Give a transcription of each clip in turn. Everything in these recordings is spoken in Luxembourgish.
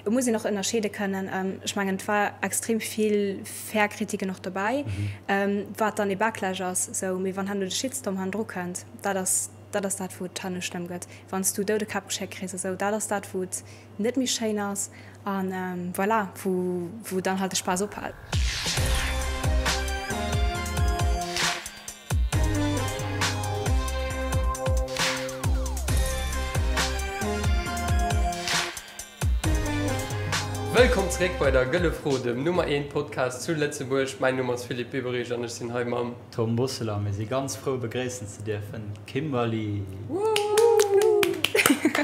Et muss een och ënnerscheede kënnen, ech mengen, et war extrem vill fair Kritiken och dobäi, wat dann ee Backlash ass, esou, mee wann herno de Shitstorm hannendru kënnt, dat ass, dat ass dat, wou et herno schlëmm gëtt, wann s du Doudekäpp geschéckt kriss, esou, dat ass dat, wou et net méi schéin ass an voilà, wou, wou dann halt de Spaass ophält. Wëllkomm zeréck bei der Gëlle Fro, dem Nummer eent Podcast zu Lëtzebuerg. Mäin Numm ass Philippe Biberich an ech sinn hei mam. Tom Bosseler. Mir si ganz frou begréissen ze dierfen d'Kimberly.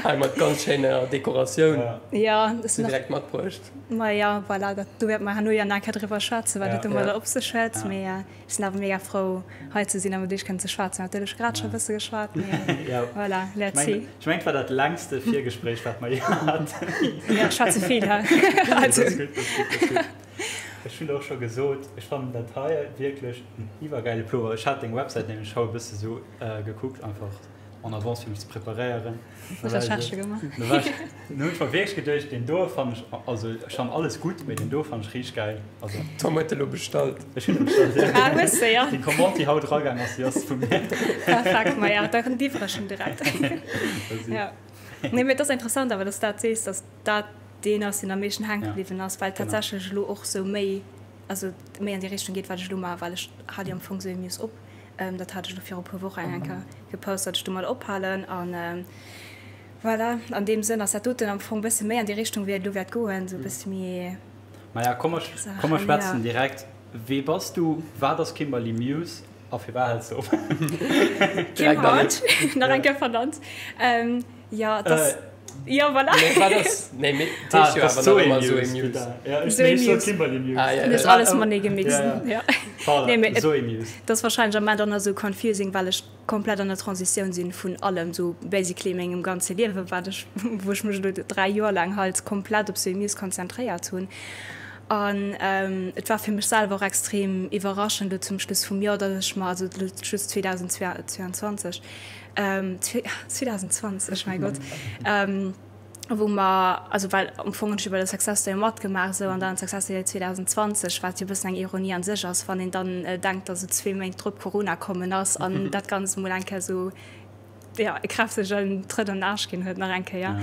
Hei mat ganz schéiner Dekoratioun. Jo, ech hunn direkt matbruecht. Ma jo, voilà, dat do wäerte mer herno jo nach eng Kéier driwwer schwätzen, wat et domadder op sech huet. Mee Ech sinn awer mega frou hei ze sinn a mat iech kënnen ze schwätzen. Natierlech grad scho e bësse geschwat, mee voilà, let's see. Ech mengen et war dat längste Virgespréich wat mer jee haten. Jo, ech schwätze vill, he. Dat ass gutt, dat ass gutt, dat ass gutt. Ech hunn och scho gesot, ech fannen dat hei wierklech en iwwergäile Plover. Ech hat deng Websäit nämlech haut e bësse sou gekuckt, einfach en avance fir mech ze preparéieren. Recherche gemaach. Nun hunn ech mer wierklech geduecht, deen do fannen ech, also ech fannen alles gutt, mee deen do fannen ech richteg gäil. Also Tom huet elo bestallt. Ech hunn e bestallt, ja. Ah, hues de, ja. Déi Commande, déi haut eragaang ass, déi ass vu mir. Perfekt, ma ja, da liwwere ech en direkt. Ja. Nee, mee et ass interessant awer, dass s dat sees, dass dat deen ass, deen am meeschten hänke bliwwen ass, well tatsächlech elo och sou méi, also méi an déi Richtung geet, wat ech elo maachen, well ech hat jo am Fong sou e Muse op. Dat hat ech elo viru puer Wochen eng Kéier gepost, datt ech domat ophalen. An voilà, an deem Sënn ass dat doten am Fong e bësse méi an déi Richtung, wéi et elo wäert goen, esou e bësse méi. Maja, komm mer, komm mer schwätzen direkt. Wee bass du, wat ass Kimberly Muse a firwat häls de op? Kim Hart, nach eng Kéier vernannt. Jo, et ass. Jo, voilà. Nee, wat ass. Nee, mee et heescht jo awer nach ëmmer Zoé Muse. Zoé Muse. Du hues alles matenee gemixt. Ja. Nee, mee et ass warscheinlech am Moment och nach esou confusing, well ech komplett an der Transitioun sinn vun allem, esou basically mengem ganze Liewen, wat ech, wou ech mech elo 3 Joer laang halt komplett op Zoé Muse konzentréiert hunn. An et war fir mech selwer och extrem iwwerraschend elo zum Schluss vum Joer, datt ech mer, also elo Schluss 2022, 2020, mäi Gott, wou mer, also well am Fong hunn ech jo bei der Success Story matgemaach esou an dann Success Story 2020, wat jo e bëssen eng Ironie an sech ass, wann een dann denkt, datt esou zwee Méint drop Corona kommen ass an dat Ganzt emol eng Kéier esou, jo, e kräftegen Trëtt an den Aarsch ginn huet nach eng Kéier.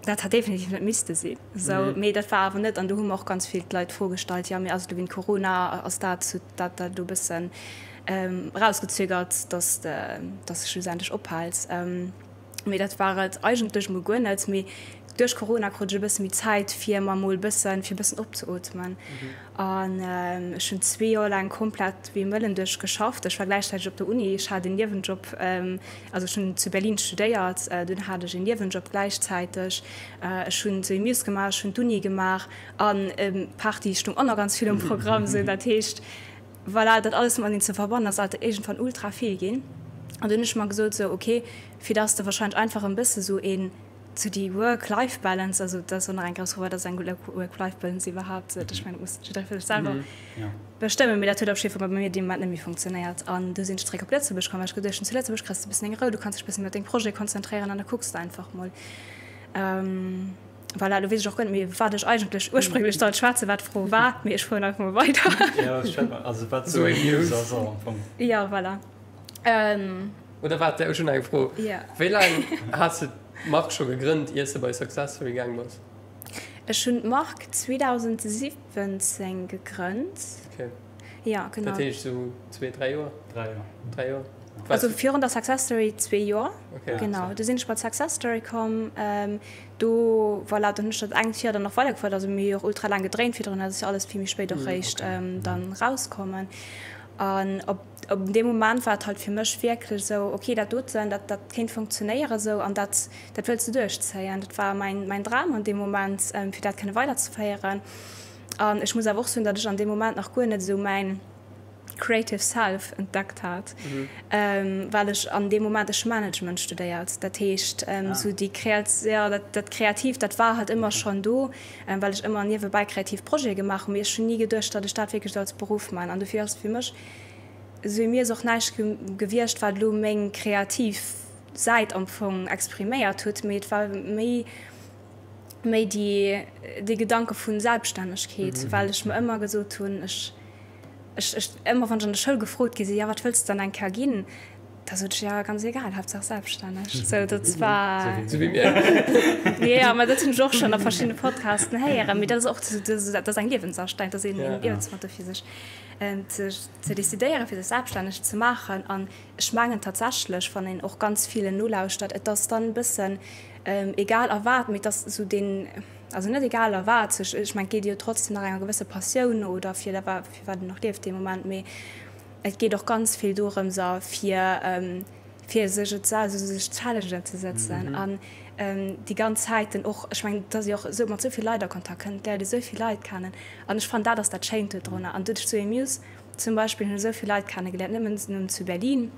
Dat hat definitiv net misste sinn esou, mee dat war awer net. An do hu mer och ganz vill d'Leit d'Fro gestallt, jo mee ass et elo wéint Corona, ass dat dat dat elo e bëssen erausgezögert, dass de dass de schlussendlech ophäls? Mee dat war et eigentlech emol guer net. Mee duerch Corona krut ech e bësse méi Zäit fir mer emol e bëssen, fir e bëssen opzeootmen. An ech hunn zwee Joer laang komplett wéi e Mëllen duerch geschafft. Ech war gläichzäiteg op der Uni, ech hat en Niewenjob, also ech hunn zu Berlin studéiert, dunn hat ech en Niewenjob gläichzäiteg. Ech hunn zu Emuse gemaach, ech hunn d'Uni gemaach an Party stoung och nach ganz vill um Programm. Sou dat heescht, voilà, dat alles mateneen ze verbannen ass alt iergendwann ultra vill ginn. An dunn hunn ech mer gesot, sou ok, fir dass de wahrscheinlech einfach en bësse sou een, Zu déi Work-Life-Balance, also dat ass och nach eng grouss Fro, wat ass eng gutt Work-Life-Balance iwwerhaapt? Ech mengen, dat muss jidderee fir sech selwer bestëmmen, mee dat huet op jidde Fall bei mir dee Moment net méi funktionéiert. An du sinn ech zeréck op Lëtzebuerg komm, well ech geduecht hunn, zu Lëtzebuerg kriss de e bëssen deng Rou, du kanns dech e bëssen méi op deng Projete konzentréieren an da kucks de einfach mol. Voilà, elo weess ech och guer net méi, wat ech eigentlech ursprénglech sollt schwätzen, wat d'Fro war, mee ech fueren einfach mol weider. Jo, schwätz mol, also wat sou News ass am Fong. Jo, voilà. Oder waart, ech hunn nach eng Fro. Wéi laang has de d'Mark scho gegrënnt, iers de bei Success Story gaang bass? Ech hunn d'Mark 2017 gegrënnt. Ok. Jo, genau. Dat heescht esou zwee, dräi Joer? Dräi Joer. Dräi Joer. Also virun der Success Story zwee Joer. Ok. Genau. Du sinn ech bei d'Success Story komm. Do, voilà, dann hunn ech dat engt Joer dann nach weidergefouert. Also mir hu jo och ultra laang gedréint virdrun, dat ass jo alles vill méi spéit och réischt dann rauskommen. An op Op deem Moment war et halt fir mech wierklech esou, ok, dat doten, dat, dat kéint funktionéieren esou an dat, dat wëlls de duerchzéien. Dat war mäin, mäin Dram an deem Moment, fir dat kënne weiderzeféieren. An ech muss awer och soen, datt ech an deem Moment nach guer net esou mäin creative self entdeckt hat, well ech an deem Moment, ech hu Management studéiert, dat heescht esou déi kreat, jo, dat, dat Kreatiivt, dat war halt ëmmer schonn do, well ech ëmmer niewebäi kreativ Projete gemaach hunn, mee ech hunn ni geduecht, datt ech dat wierklech esou als Beruff man. An dofir ass et fir mech Esou mir ass och näischt gewiescht, wat elo meng kreativ Säit am Fong expriméiert huet, mee et war méi. méi déi, dee Gedanke vu Selbststännegkeet, well ech mer ëmmer gesot hunn, ech, ech, ech, ëmmer wann ech an der Schoul gefrot gi sinn, jo wat wëlls de dann eng Kéier ginn, da sot ech, jo ganz egal, Haaptsaach selbststänneg. Sou dat war. Sou wéi mir. Jo, mä dat hunn ech och schonn a verschiddene Podcasten héieren. Mee dat ass och, dat ass eng Liewensastellung, dat ass een Liewensmotto fir sech ze, ze decidéieren, fir sech selbststänneg ze maachen. An ech mengen tatsächlech, wann een och ganz villen nolauschtert, et ass dann e bëssen, Egal a wat, mee et ass esou deen, also net egal a wat, ech mengen et geet jo trotzdem nach enger gewësse Passioun no oder fir dat fir wat een och lieft dee Moment, mee et geet och ganz vill dorëms a fir fir sech et also sech Challengen ze sëtzen an déi ganz Zäiten och, ech mengen et ass jo och esou mat esou vill Leit a Kontakt kënnt, léiert ee esou vill Leit kennen an ech fannen dat ass dat Schéint dodrunner an duerch Zoé Muse zum Beispill hunn ech esou vill Leit kennegeléiert, net nëmmen zu Berlin.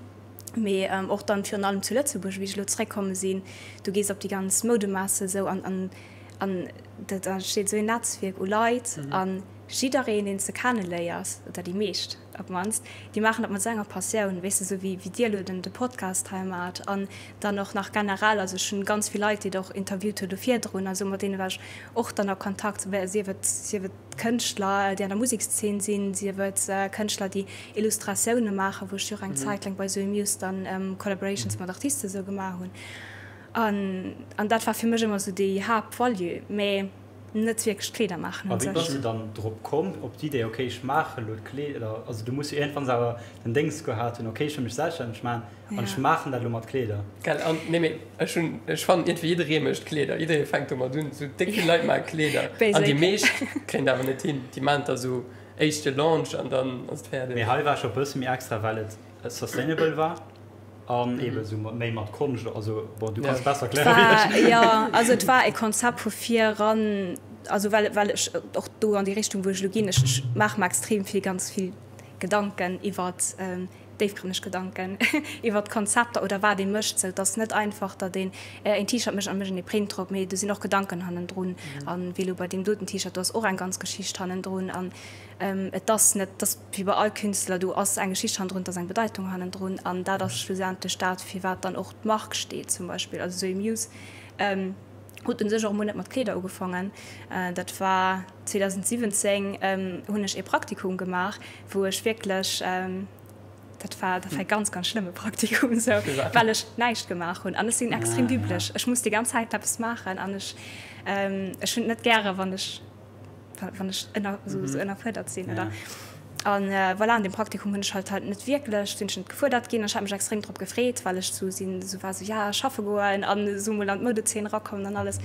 Mee och dann virun allem zu Lëtzebuerg, wéi ech elo zeréckkomme sinn, du gees op déi ganz Moudemesse esou an an an dat entsteet esou een Netzwierk u Leit a jiddereen, deen s de kenneléiers, oder déi meescht op d'mannst, déi maachen dat mat esou enger Passioun, weess de, esou wéi wéi dir elo den de Podcast hei maacht an dann och nach generell, also ech hunn ganz vill Leit, déi Der och interviewt hutt elo virdrun a sou, mat deene war ech och dann a Kontakt, sief et sief et Kënschtler, déi an der Musekszeen sinn, sief et Kënschtler, déi Illustratioune maachen, wou ech jo och eng Zäit laang bei Zoé Muse dann Collaborations mat Artiste sou gemaach hunn. An an dat war fir mech ëmmer sou déi Haaptvalue, mä net wierklech d'Kleeder maachen u sech. A wéi bass du dann drop komm, op d'Idee, ok ech maache lo d'Kleeder? Also du muss jo iergendwanns awer den Déngs gehat hunn, ok ech wëll mech selbststänneg maachen an ech maachen dat elo mat Kleeder. Gell, an nee mee ech hunn, ech fannen iergendwéi jidderee mécht Kleeder, jidderee fänkt domat un, sou déck vill Leit maache Kleeder an déi meescht kréien et awer net hin, déi maachen da sou éischte Launch an dann ass et fäerdeg. Mee hei war scho bësse méi extra, well et sustainable war an eebe sou méi mat Konscht, also bon du kanns besser erklären wéi ech. Jo, also et war e Konzept vu vir eran, also well well ech och do an déi Richtung wou ech elo ginn, ech ech maache mer extrem vill, ganz vill Gedanken iwwert déifgrënneg Gedanken iwwert Konzepter oder wat ee mécht. Sou, et ass net einfach, datt een een T-Shirt mécht an mécht een ee Print drop, mee do sinn och Gedanken hannendrun. An wéi elo bei deem doten T-Shirt, do ass och eng ganz Geschicht hannendrun. An et ass net, et ass wéi bei all Künstler, do ass eng Geschicht hannendrun, et ass eng Bedeitung hannendrun. An dat ass schlussendlech dat, fir wat dann och d'Mark steet zum Beispill. Also Zoé Muse huet u sech och emol net mat Kleeder ugefaangen. Dat war 2017 hunn ech ee Praktikum gemaach, wou ech wierklech, dat war, dat war e ganz, ganz schlëmme Praktikum esou, well ech näischt gemaach hunn. An ech sinn extrem wibbleg, ech muss déi ganz Zäit eppes maachen an ech, ech hunn et net gäre wann ech, wann ech ënner, esou ënnerfuerdert sinn oder. An voilà, an deem Praktikum hunn ech halt halt net wierklech, sinn ech net gefuerdert ginn an ech hat mech extrem drop gefreet, well ech sou sinn, sou war sou, ja schaffe goen an esou mol an d'Moudezeen erakommen an alles.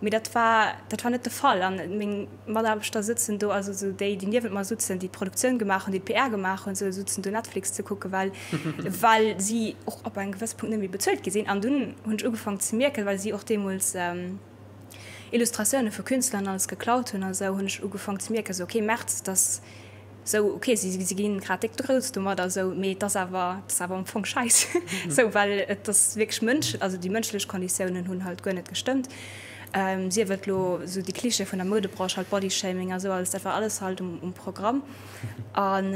Mee dat war, dat war net de Fall. An meng Mataarbechter sëtzen do, also sou déi, déi niewent mer sutzen, déi d'Produktioun gemaach hunn, déi d'PR gemaach hunn, sou sutzen do Netflix ze kucken, well, well si och ab engem gewësse Punkt net méi bezuelt gi sinn. An dunn hunn ech ugefaangen ze mierken, well si och deemools Illustratioune vu Künstler an alles geklaut hunn a sou, hunn ech ugefaangen ze mierken, sou okay, März, dass sou okay, si si ginn grad déck grouss domadder sou, mee et ass awer, et ass awer am Fong scheiss sou, well et ass wierklech Mënsch, also déi mënschlech Konditiounen hunn halt guer net gestëmmt. Sief et lo sou déi Klischeeë vun der Moudebranche, halt Bodyshaming a sou alles, dat war alles halt um um Programm. An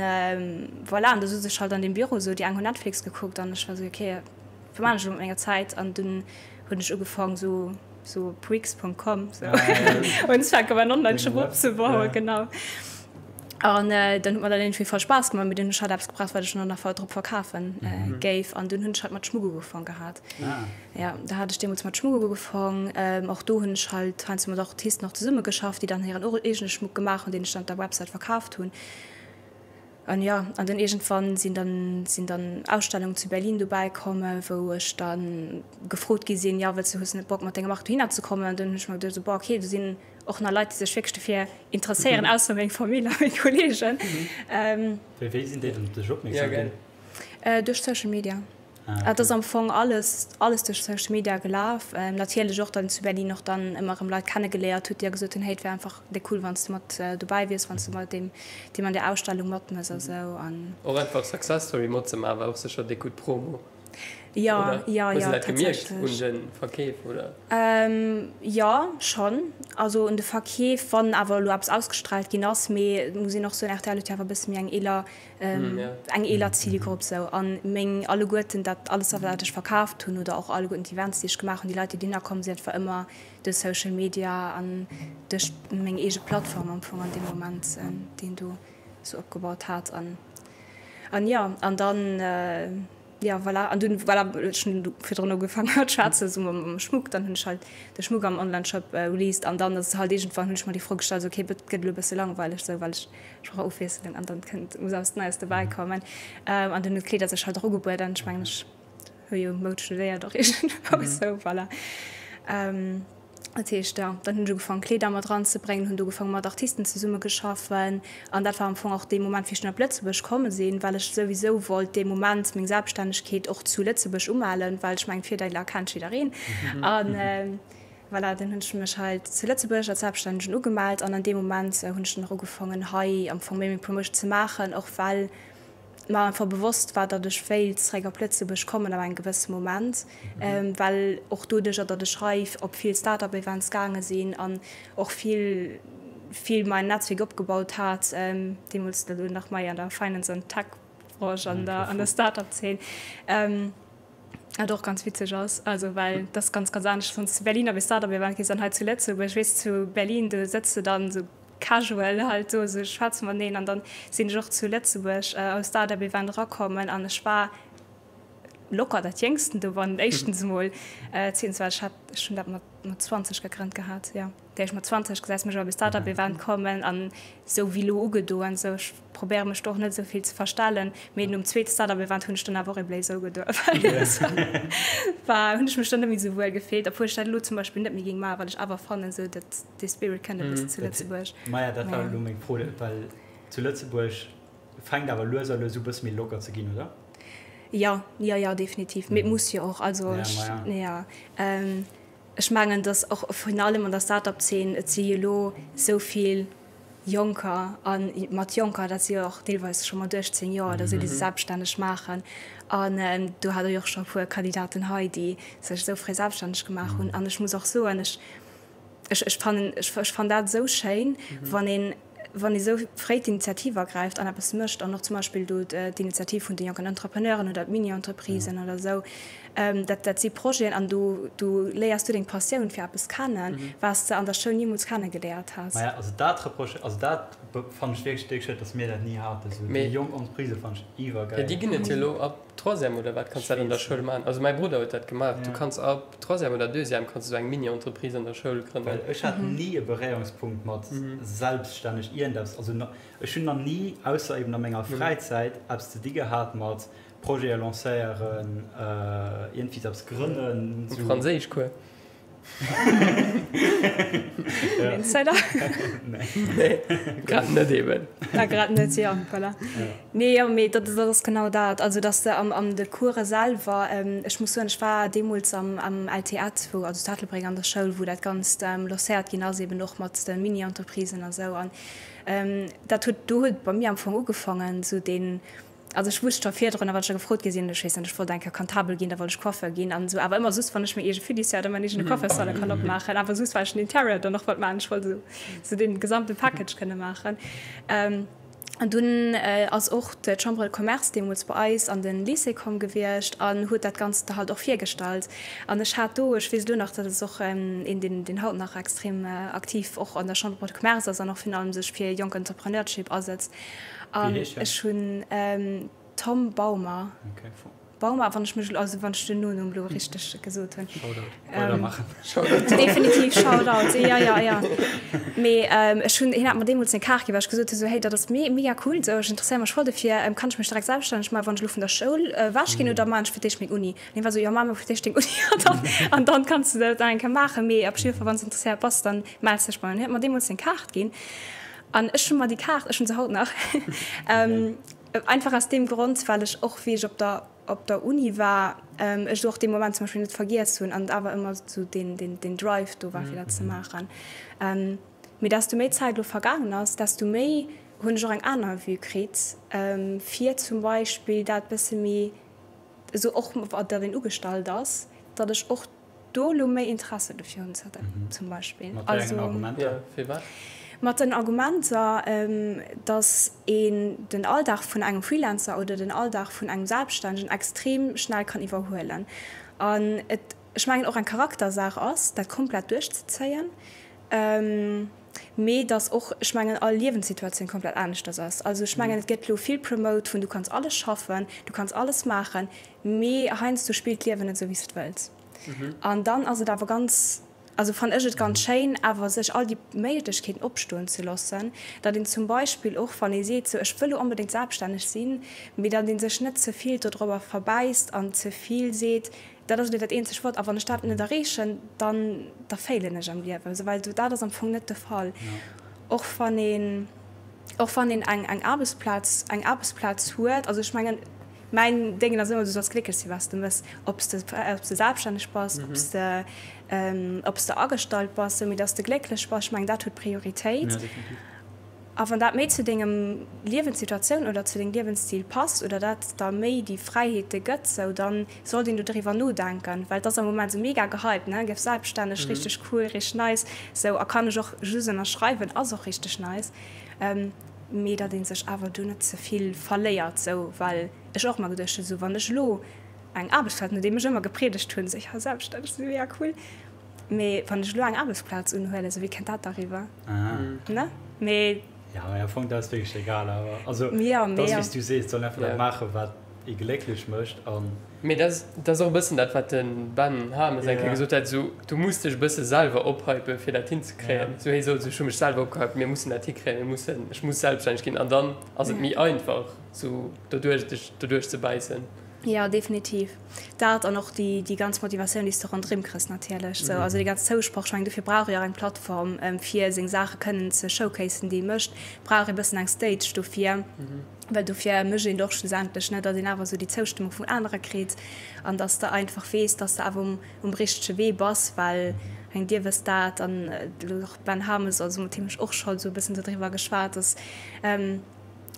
voilà, an da sot ech halt an deem Büro sou, déi eng hunn Netflix gekuckt an ech war sou, okay, wat maan ech elo mat menger Zäit? An dunn hunn ech ugefaang sou sou op Wix.com sou unzefänken mäin Online-Shop opzebauen, genau. An dann huet mer dat iergendwéi voll Spaass gemaach, mee dunn hunn ech halt eppes gebraucht, wat ech dann och nach drop verkafen géif. An dunn hunn ech halt mat Schmuck ugefong gehat. Jo, da hat ech deemools mat Schmuck ugefong. Och do hunn ech halt heiansdo mat Artisten och zesummegeschafft, déi dann hiren eegene Schmuck gemaach hunn, deen ech dann op der Website verkaaft hunn. An jo, an dann iergendwann sinn dann sinn dann Ausstellungen zu Berlin dobäi komm, wou ech dann gefrot gi sinn, jo, wëlls du, hues du net Bock mat denger Mark dohinner ze kommen? An dunn hunn ech mer geduecht, esou, boah, okay, do sinn och nach Leit, déi sech wierklech dofir interesséieren, ausser meng Famill a meng Kolleegen. Wéi wéi sinn déi dann op dech opmierksam ginn? Duerch Social Media. Et ass am Fong alles alles duerch Social Media gelaf. Natierlech och dann zu Berlin och dann ëmmer erëm Leit kennegeléiert hutt, déi da gesot hunn, hey, et wär einfach déck cool, wann s de mat dobäi wiers, wann s de bei deem deem an där Ausstellung matmëss a sou. An. Och einfach Success Story matzemaachen war och sécher déck gutt Promo. Jo, jo, Hues jo, de dat gemierkt un tatsächlech. de Verkeef, oder? Jo, schonn. Also un de Verkeef, wann awer elo eppes ausgestraalt ginn ass. Mee et muss een och soen, rtl huet jo awer e bësse méi eng eeler, eng eeler Zilgrupp sou. A meng alleguerten, dat alles wat ech verkaaft hunn oder och alleguerten d'Events, déi ech gemaach hunn, déi Leit, déi dohinner kommen, sinn einfach ëmmer duerch Social Media an duerch meng eege Plattform am Fong an deem Moment, déi een do sou opgebaut hat. An, an jo, an dann. Jo, voilà. An dunn, voilà, ech hunn du virdrun ugefaangen mat schwätzen, esou mam mam Schmuck. Dann hunn ech halt de Schmuck am Onlineshop released an dann ass et halt iergendwann hunn ech mer déi Fro gestallt, esou, okay, et gëtt elo e bësse langweileg esou, well ech ech brauch Ofwiesselung an dann kënnt muss eppes Neies dobäi kommen. An dunn hunn d'Kleeder sech halt och ugebueden an ech mengen, ech hu jo Moud studéiert och iergendwou esou, voilà. Dat heescht, jo, dann hunn ech ugefaangen, Kleeder mat eranzebréngen, hunn ugefaangen, mat Artisten zesummegeschaffen. An dat war am Fong och dee Moment, wéi ech dunn op Lëtzebuerg komme sinn, well ech souwisou wollt dee Moment meng Selbststännegkeet och zu Lëtzebuerg umellen, well ech mengen, d'Virdeeler kennt jiddereen. A voilà, dann hunn ech mech halt zu Lëtzebuerg als Selbststännegen ugemellt an an deem Moment hunn ech dann och ugefaangen, hei am Fong méi meng Promotion ze maachen, och well mer einfach bewosst war, datt ech wéilt zeréck op Lëtzebuerg kommen ab engem gewësse Moment, well och doduercher, datt ech hei op vill Start-up-Events gaange sinn an och vill, vill mein Netzwierk opgebaut hat, deemools elo nach mei an der Finance an Tech-Branche an der, an der Start-up-Zeen, wat och ganz witzeg ass, also well dat ass ganz, ganz anescht, wann s de zu Berlin op ee Start-up-Event gees an hei zu Lëtzebuerg. Weess, zu Berlin, do sëtz de dann esou casual halt do esou schwätze mateneen an dann sinn ech och zu Lëtzebuerg au Startup Event erakommen an ech war locker dat jéngsten do wann éischtens emol, zweetens well ech hat ech hunn dat mat mat 20 gegrënnt gehat jo, där ech mat 20 gesäis mech op e Startup Event kommen an esou wéi elo ugedoen esou ech probéiere mech do och net esou vill ze verstellen, mee nom zweete Startup Event hunn ech dann awer och e Blazer ugedoen well war hunn ech mech dann net méi esou wuel gefillt, obwuel ech dat elo zum Beispill net méi géing maachen, well ech awer fannen esou dat Dee Spirit kënnt e bëssen zu Lëtzebuerg. Maja, dat war elo meng Fro, well zu Lëtzebuerg fänkt awer lues a lues u bësse méi locker ze ginn, oder? Jo, jo, jo, definitiv. Mee et muss jo och. Also ech, jo, ech mengen, datt och virun allem an der Start-up-Zeen, et si jo elo esou vill Jonker, a mat Jonker, dat si jo och deelweis scho mat 18 Joer oder esou, déi sech selbststänneg maachen. An do hat Der jo och scho e puer Kandidaten hei, déi sech esou fréi selbststänneg gemaach hunn. An ech muss och soen, ech, Ech, ech fannen, ech, ech fannen dat esou schéin, wann een, wann ee sou fréi d'Initiativ ergräift an eppes mécht an och zum Beispill do d'Initiativ vun de jonken Entrepreneuren oder d'Mini-Entreprisen oder esou, dat, dat si Projeten an do, do léiers du deng Passioun fir eppes kennen, wat s de an der Schoul nimools kennegeléiert häss. Maja, also dat reproche, also dat fannen ech wierklech déck schued, dass mir dat ni haten, esou déi jonk Entreprisë fannen ech iwwergäil. Jo, déi ginn et jo elo ab Troisième oder wat kanns dat an der Schoul maachen? Also mäi Brudder huet dat gemaach. Du kanns ab Troisième oder Deuxième kanns du sou eng Mini-Entreprise an der Schoul grënnen. Well ech hat ni e Beréierungspunkt mat selbststänneg iergendeppes. Also ech hunn nach ni, ausser eben a menger Fräizäit, eppes ze di gehat mat Projete lancéieren, iergendwéi eppes grënnen. Am Franséischcours. Insider? Nee, grad net eben. Ah, grad net, jo, voilà. Nee, jo, mee dat, dat ass genau dat. Also, dass de am, an de Course selwer, ech muss soen, ech war deemools am, am LTEtt, wou, also zu Ettelbréck an der Schoul, wou dat Ganzt lancéiert ginn ass, eben och mat de Mini-Entreprisen a sou. An dat huet, do huet bei mir am Fong ugefaangen, sou deen, Also ech wusst scho virdrun, wann ech da gefrot gi sinn, ech weess net, ech wollt eng Kéier Comptabel ginn, da wollt ech Coiffeur ginn an esou, awer ëmmer just wann ech meng eege Fiduciaire oder mäin eegene Coiffeursalon kann opmaachen, awer just well ech den Interior dann och wollt maachen, ech wollt esou esou dee gesamte Package kënne maachen. An dunn ass och d'Chambre de Commerce deemools bei eis an de Lycée komm gewiescht an huet dat Ganzt halt och virgestallt. An ech hat do, ech weess elo nach, dat ass och een, deen deen haut nach extrem aktiv och an der Chambre de Commerce ass an och virun allem sech fir jonk Entrepreneurship asetzt, An ech hunn Tom Baumer. Baumer, wann ech mech, also wann ech den Nonumm elo richteg gesot hunn. Shoutout. Weidermaachen. Shoutout. Definitiv Shoutout. Jo, jo, jo. Mee ech hunn, hien hat mer deemools seng Kaart ginn, well ech gesot hunn, esou, hey, dat ass mega cool, esou, ech interesséiere mech voll dofir, kann ech mech direkt selbststänneg maachen, wann ech elo vun der Schoul ewech ginn oder maachen ech fir d'éischt meng Uni? An hien war esou, jo, maach mol fir d'éischt deng Uni an dann, an dann kanns de dat nach eng Kéier maachen, mee op jidde Fall, wann s de interesséiert bass, dann mells dech bei mir. An hien huet mer deemools seng Kaart ginn. An ech hu mer déi Kaart, ech hunn se haut nach, einfach aus deem Grond, well ech och, wéi ech op der, op der Uni war, ech och dee Moment zum Beispill net vergiess hunn an et awer ëmmer esou deen, deen, deen Drive do war, fir dat ze maachen. Mee desto méi Zäit elo vergaangen ass, desto méi hunn ech och eng aner Vue kritt, fir zum Beispill dat bësse méi. Esou och datt een ugestallt ass, datt ech och do elo méi Interesse dofir hunn zum Beispill. Mat wéi engen Argumenter? Jo, firwat? Mat den Argumenter, datt een den Alldag vun engem Freelancer oder den Alldag vun engem Selbststännegen extrem schnell kann iwwerhuelen. An et, ech mengen, och eng Charaktersaach ass, dat komplett duerchzezéien. Mee dass och, ech mengen, all Liewenssituatioun komplett aneschters ass. Also ech mengen, et gëtt elo vill promote vun du kanns alles schaffen, du kanns alles maachen, mee heiansdo spillt d'Liewen net esou wéi s de et wëlls. An dann ass et awer ganz, also fannen ech et ganz schéin awer sech all déi Méiglechkeeten opstoen ze loossen, datt een zum Beispill och wann ee seet, sou ech wëll elo onbedéngt selbststänneg sinn, mee datt ee sech net ze vill dodrobber verbäisst an ze vill seet, Dat ass elo dat eenzegt Wort. A wann ech dat net erreechen, dann, da failen ech am Liewen. Esou, well dat ass am Fong net de Fall. Och wann een, och wann een eng, eng Aarbechtsplaz, eng Aarbechtsplaz huet, also ech mengen, mäin Déngen ass ëmmer, du solls glécklech sinn, wat s de méchs, ob s de, ob s de selbststänneg bass, ob s de, ob s de agestallt bass, esou, mee dass de glécklech bass, ech mengen, dat huet Prioritéit. A wann dat méi zu dengem Liewenssituatioun oder zu dengem Liewensstil passt oder dat der méi déi Fräiheete gëtt, sou, dann sollt een do driwwer nodenken, well et ass am Moment sou mega gehypt, ne, gëff selbststänneg, richteg cool, richteg nice, sou, a kann ech och just ënnerschreiwen, ass och richteg nice, mee datt ee sech awer do net ze vill verléiert, sou, well ech och ëmmer geduecht hunn, sou, wann ech elo eng Aarbecht hätt, nodeem ech ëmmer gepriedegt hunn, sou, jo, selbststänneg sinn, mega cool. Mee wann ech elo eng Aarbechtsplaz unhuelen, sou wéi kënnt dat da riwwer? Ne? Mee. Ja, mee am Fong, dat ass wierklech egal awer. Also, dat ass wéi s du sees, et soll een einfach dat maachen, wat ee glécklech mécht an. Mee dat ass och e bëssen dat, wat de Ben Hames eng Kéier gesot hat, sou, du muss dech e bësse selwer ophypen, fir dat hinzekréien. Sou, hie sot, ech hu mech selwer opgehypt, mir mussen dat hikréien, mir mussen, ech muss selbststänneg ginn. An dann ass et méi einfach, sou doduerch, dech doduerch ze bäissen. Jo, definitiv. Dat an och déi, déi ganz Motivatioun, déi s de ronderëm kriss natierlech. Sou, also dee ganz Zousproch, ech mengen, dofir brauch ee och eng Plattform, fir seng Saache kënnen ze showcasen, déi ee mécht, brauch ee bëssen eng Stage dofir, well dofir mécht een et och schlussendlech, ne, datt een awer esou déi Zoustëmmung vun anere kritt an datt s de einfach weess, datt s de awer um, um richtege Wee bass, well ech mengen, Dir wësst dat an elo och Ben Hames, also mat him hu ech och scho sou e bëssen dodriwwer geschwat, datt,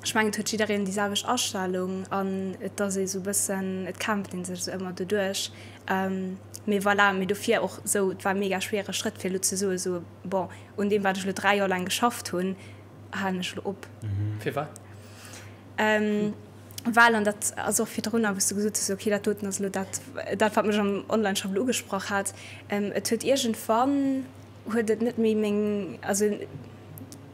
Ech mengen, et huet jiddereen déi selwecht Astellung an et ass ee sou e bëssen, et kämpft ee sech sou ëmmer doduerch. Mee voilà, mee dofir och sou, et war e mega schwierege Schrëtt fir elo ze soe sou, bon, un deem wat ech elo 3 Joer laang geschafft hunn, halen ech elo op. Firwat? Well, an dat ass och virdrunner, wou s du gesot hues, okay, dat doten ass elo dat, dat wat mech am Onlineshop elo ugesprach hat, et huet iergendwann, huet et net méi meng, also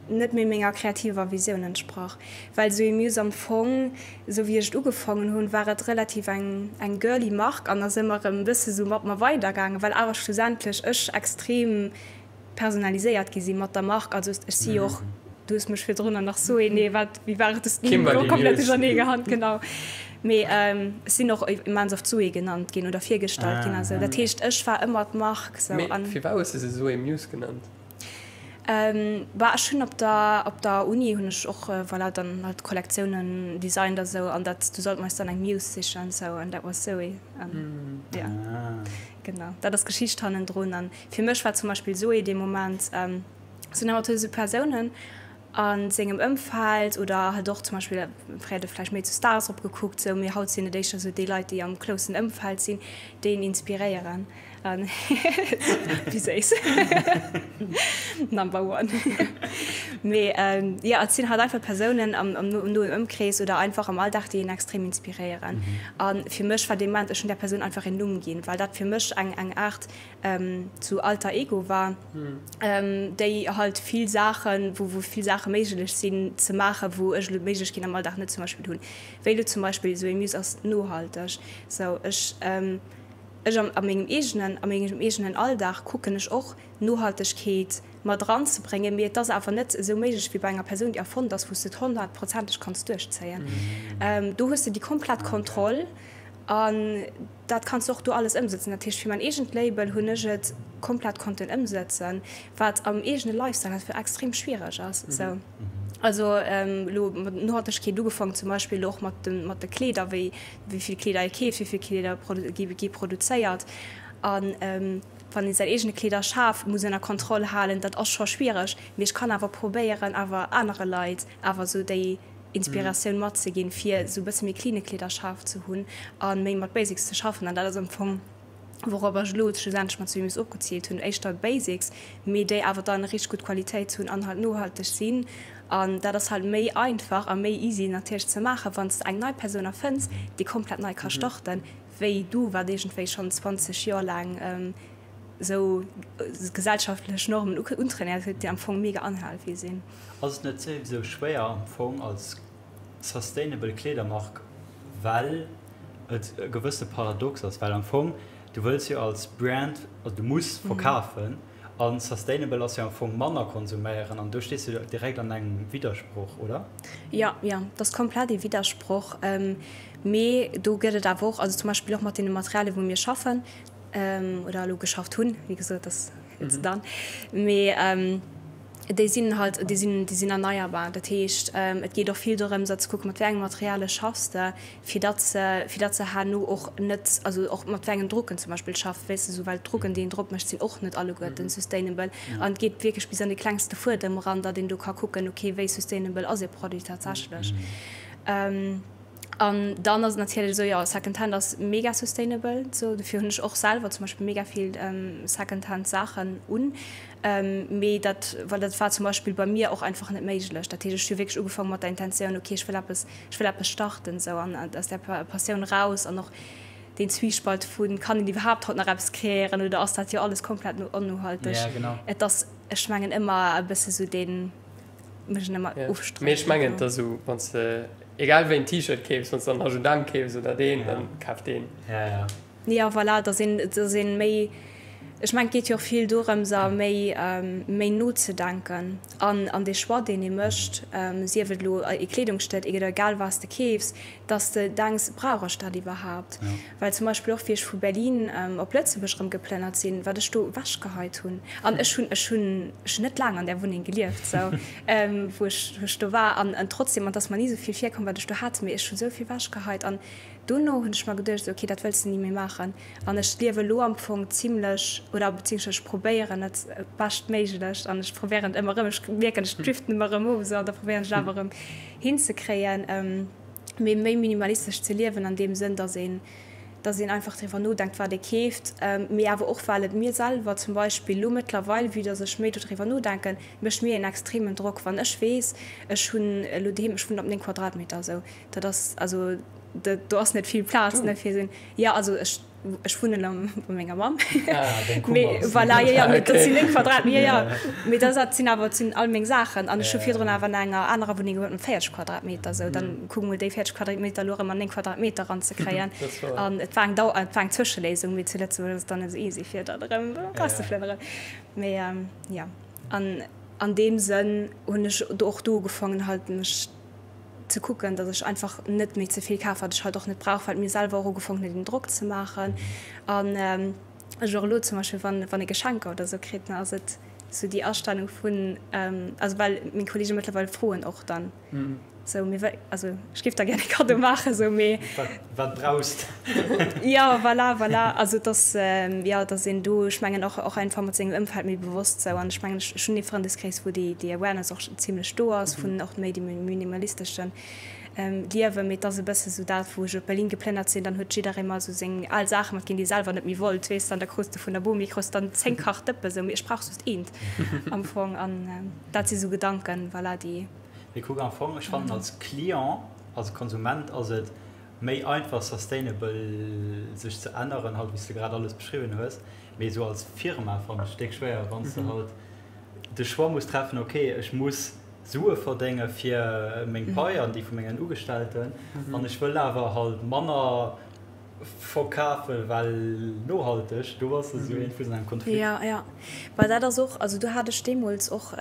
net méi menger kreativer Visioun entsprach. Well Zoé Muse am Fong, esou wéi ech et ugefaangen hunn, war et relativ eng eng girly Mark an ass ëmmer erëm e bësse sou mat mer weidergaangen, well awer schlussendlech ech extrem personaliséiert gi si mat der Mark. Also ech si jo och, du hues mech virdrunner nach Zoé, nee wat, wéi war et, du hues den Numm elo komplett duerchernee gehat, genau. Mee ech sinn och immens oft Zoé genannt ginn oder virgestallt ginn a sou. Dat heescht, ech war ëmmer d'Mark sou. Mee firwat hues de se Zoé Muse genannt? Bah, ech hunn op der, op der Uni hunn ech och, voilà, dann halt Kollektiounen designt a sou an dat, du sollt mer eis dann eng Muse sichen sou an that was Zoé. An jo, genau, dat ass d'Geschicht hannendrun. An fir mech war zum Beispill Zoé dee Moment, sinn awer sou Persounen, A sengem Ëmfeld oder halt och zum Beispill, fréier huet e vläicht méi zu Stars eropgekuckt, sou, mee haut sinn et éischter sou déi Leit, déi am closen Ëmfeld sinn, déi een inspiréieren. An wéi séiss. Number one. Mee jo, et sinn halt einfach Persounen am noen Ëmkrees oder einfach am Alldag, déi een extrem inspiréieren. A fir mech war dee Moment, ech hunn där Persoun einfach een Numm ginn, well dat fir mech eng Aart zu Alter Ego war, déi halt vill Saachen, wou wou vill Saache méiglech sinn ze maachen, wou ech elo d'Méiglechkeet am Alldag net zum Beispill hunn. Wéi elo zum Beispill esou ee Muse ass nohalteg. Sou ech ech am a mengem eegenen a mengem eegenen Alldag kucken ech och Nohaltegkeet mat eranzebréngen, mee et ass awer net esou méiglech wéi bei enger Persoun déi erfonnt ass, wou s de et honnertprozenteg kanns duerchzéien. Do hues de déi komplett Kontroll an Dat kanns de och do alles ëmsëtzen. Dat heescht, fir mäin eegent Label hunn ech et komplett konnten ëmsëtzen, wat am eegene Lifestyle halt extrem schwiereg ass. Sou. Also elo mat Nohaltegkeet ugefaangen, zum Beispill elo och mat de mat de Kleeder, wéi wéi vill Kleeder ee keeft, wéi vill Kleeder gi gi produzéiert. An wann ee säin eegene Kleederschaf muss ënner Kontroll halen, dat ass scho schwiereg. Mee ech kann awer probéieren, awer anere Leit awer esou déi. Inspiratioun matzeginn, fir esou e bësse méi cleane Kleederschaf ze hunn a méi mat Basics ze schaffen. An dat ass am Fong, wouropper ech elo schlussendlech mat Swimus ofgeziilt hunn, éischter Basics, mee déi awer dann richteg gutt Qualitéit hunn an halt nohalteg sinn. An dat ass halt méi einfach a méi easy natierlech ze maachen, wann s de eng nei Persoun erfënns, déi komplett nei ka starten, wéi du, wat iergendwéi schonn 20 Joer laang esou gesellschaftlech Normen untrainéiert huet, déi am Fong mega unhealthy sinn. Ass et net souwisou schwéier am Fong als sustainable Kleedermark, well et e gewësse Paradox ass, well am Fong du wëlls jo als Brand, also du muss verkafen a sustainable ass jo am Fong manner konsuméieren an do stees du direkt an engem Widdersproch, oder? Jo, jo, dat ass komplett ee Widdersproch. Mee do gëtt et awer och, also zum Beispill och mat deene Materialien, wou mir schaffen oder elo geschafft hunn, wéi gesot, dat ass dann, mee déi sinn halt, déi sinn, déi sinn erneierbar. Dat heescht, et geet och vill dorëms ze kucken, mat wéi engem Materiale schaffs de, fir datt se, fir datt se herno och net, also och mat wéi engen Drucken zum Beispill schafft, weess de, esou, well d'Drucken, déi een drop mécht, sinn och net alleguerten sustainable. An et geet wierklech bis an de klengste Fuedem eran, datt een do ka kucken, okay, wéi sustainable ass e Produit tatsächlech. An dann ass et natierlech esou, jo, Secondhand ass mega sustainable, esou, dofir hunn ech och selwer zum Beispill mega vill Secondhand Saachen un. Mee dat, well dat war zum Beispill bei mir och einfach net méiglech. Dat heescht, ech hu wierklech ugefaangen mat der Intentioun, okay, ech wëll eppes, ech wëll eppes starten, esou, an aus där Passioun eraus an och deen Zwiespalt vu kann een iwwerhaapt haut nach eppes kreéieren oder ass dat jo alles komplett onnohalteg? Et ass, ech mengen, ëmmer e bësse sou deen. mech ëmmer yeah. ufstrengen. Mee ech mengen, dass esou, wann s de egal wéi en T-Shirt keefs, wann s dann H&M keefs oder deen, ja. dann kaf deen. Ja, ja. Ja, voilà, dass een, dass een méi, ech mengen, et geet jo och vill dorëms, a méi, méi nozedenken an, an dee Choix, deen ee mécht, sief et elo e Kleedungsstéck oder egal wat s de keefs, dass de denks, brauch ech dat iwwerhaapt? Ja. Well zum Beispill och wéi ech vu Berlin op Lëtzebuerg erëm geplënnert sinn, wat ech do ewechgeheit hunn. An ech hunn, ech hunn, ech hunn net laang an där Wunneng gelieft, sou, wou ech, wou ech do war. An, an trotzdem, an et ass mer ni esou vill virkomm, wat ech do hat, mee ech hu sou vill ewechgeheit. An dono hunn ech mer geduecht, ok, dat wëlls de ni méi maachen. An ech liewe lo am Fong zimlech, oder beziehungsweise ech probéieren et beschtméiglech an ech probéieren et ëmmer erëm, ech mierken, ech driften ëmmer erëm of, sou, an da probéieren ech et awer erëm hinzekréien. Mee méi minimalistesch ze liewen an deem Sënn, dass een, dass een einfach driwwer nodenkt, wat ee keeft. Mee awer och well et mir selwer zum Beispill elo mëttlerweil, vue dass ech méi dodriwwer nodenken, mécht mir een extremen Drock, wann ech weess, ech hunn elo doheem, ech wunnen op 9 Quadratmeter esou, dat ass also, do ass net vill Plaz, ne, fir esou, jo, also ech. Ech wunnen am, bei menger Mamm. Ah, deng Kummer. Mee voilà, jo, jo, mee dat sinn 9 Quadratmeter, jo, jo. Mee dat, dat sinn awer, dat sinn all meng Saachen. An ech hu virdrun awer an enger anerer Wunneng gewunnt mat 40 Quadratmeter. Sou, dann kuck mol déi 40 Quadratmeter elo erëm an 9 Quadratmeter eranzekréien. An et war eng Dau, et war eng Zwëscheléisung, mee zu Lëtzebuerg ass et dann net esou easy, fir dann erëm erauszeflënneren. Mee jo, an an deem Sënn hunn ech do och do ugefaangen halt mech ze kucken, datt ech einfach net méi ze vill kaf, wat ech halt och net brauch, well et mir selwer och ugefongen huet, een Drock ze maachen. An ech och elo zum Beispill, wann wann ee Geschenker oder esou kritt, ne, ass et esou déi Astellung vun, also well meng Kollege mëttlerweil froen och dann esou, mee wéi, also ech géif der gär e Kaddo maachen, esou, mee. Wat, wat brauchs de? Jo, voilà, voilà. Also et ass, jo, datt een do, ech mengen och och einfach mat sengem Ëmfeld méi bewosst esou an ech mengen, ech hunn ee Frëndeskrees, wou déi déi Awareness och zimlech do ass vun och méi dem minimalisteschen Liewen, mee et ass e bësse sou dat, wou ech op Berlin geplënnert sinn, dann huet jidderee mer sou seng al Saache matginn, déi e selwer net méi wollt, weess de, an da krus de vun der Bomi krus dann 10 Kach Dëppe sou, mee ech brauch just eent am Fong an dat si sou Gedanken, voilà, déi. Mee kuck, am Fong, ech fannen als Client, als Konsument ass et méi einfach sustainable sech ze änneren, halt wéi s de grad alles beschriwwen hues, mee esou als Firma fannen ech déck schwéier, wann s de halt de Choix muss treffen, ok ech muss Sue verdénge fir meng Pai an déi vu mengen Ugestellten an ech wëll awer halt manner verkafe well nohalteg, do bass de esou iergendwou an engem Konflikt. Jo, jo, well dat ass och, also do hat ech deemools och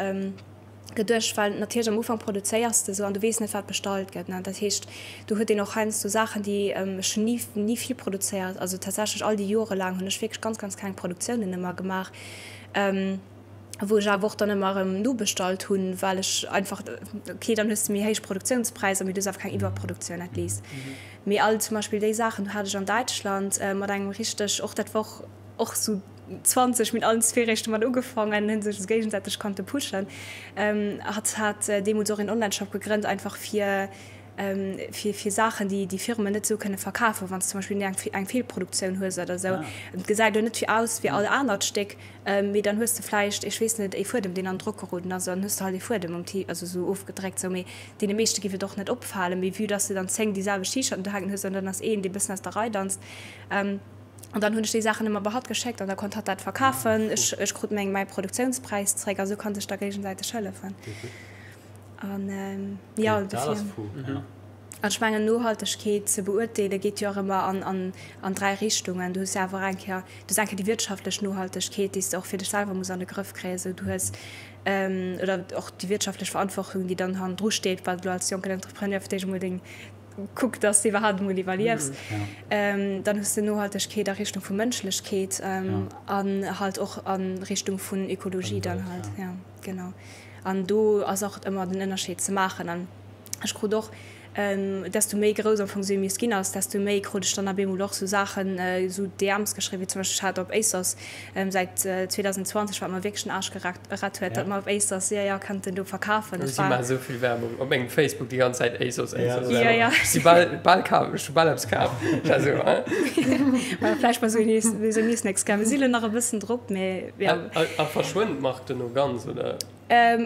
geduecht, well natierlech am Ufank produzéiers de esou an du weess net wat bestallt gëtt, ne, dat heescht do huet een och heiansdo Saachen déi, ech hunn ni ni vill produzéiert, also tatsächlech all déi Jore laang hunn ech wierklech ganz ganz kleng Produktiounen ëmmer gemaach, wou ech awer och dann ëmmer erëm nobestallt hunn, well ech einfach, okay, dann hues de méi héich Produktiounspräisser, mee du hues awer keng Iwwerproduktioun at least. Mee all zum Beispill déi Saachen, do hat ech an Däitschland mat engem richteg, och dat war och och sou. 20, mir hunn allen zwee réischt domat ugefaangen, hunn sech esou géigesäiteg konnte pushen. Hatt hat deemools och een Online-Shop gegrënnt, einfach fir fir fir Saachen, déi déi Firmen net esou kënne verkafen, wann s de zum Beispill eng eng Feelproduktioun hues oder esou. Et gesäit elo net wéi aus wéi all anert Stéck, mee dann hues de vläicht, ech weess net, ee Fuedem, deen an Drock geroden ass, an hues de halt ee Fuedem um T, also esou ofgedréckt esou, mee deene meeschte giff et och net opfalen. Mee vue dass de dann 10 déi selwecht T-Shirten do hänken hues an dann ass een, dee bëssen aus der Rei danzt, an dann hunn ech déi Saachen ëmmer bei hatt geschéckt an da konnt hatt dat verkafen, ech ech krut meng mäi Produktiounspräis zréck a sou kann sech da géigesäiteg hëllefen. An jo, dofir. An ech mengen, Nohaltegkeet ze beurteele geet jo och ëmmer an, an dräi Richtungen. Du hues jo awer eng Kéier, du hues eng Kéier déi wirtschaftlech Nohaltegkeet, déi s de och fir dech selwer muss an de Grëff kréien. Esou du hues, oder och déi wirtschaftlech Verantwortung, déi dann hannendru steet, wat elo als jonken Entrepreneur fir d'éischt emol deng, kuck, dass de iwwerhaapt emol iwwerliefs. Dann hues de Nohaltegkeet a Richtung vu Mënschlechkeet an halt och a Richtung vun Ökologie dann halt, jo, genau. An do ass och ëmmer den Ënnerscheed ze maachen. An ech krut och, desto méi grouss am Fong Semius ginn ass, desto méi krut ech dann ab eemol och sou Saachen, sou DMs geschriwwen, wéi zum Beispill, ech hat op ASOS säit 2020, wat mer wierklech den Aarsch gerett huet, datt mer op ASOS, jo, jo, kënnten do verkafen. Et war. Si maachen esou vill Werbung op mengem Facebook déi ganz Zäit, ASOS, ASOS, Jo, jo. Ech si bal, bal kaf, ech hu bal eppes kaf. Ech war esou, hein? Well vläicht bei Semius nächst Kéier. Mir si lo nach e bëssen drop, mee jo. A verschwënnt d'Mark dono ganz, oder? Ech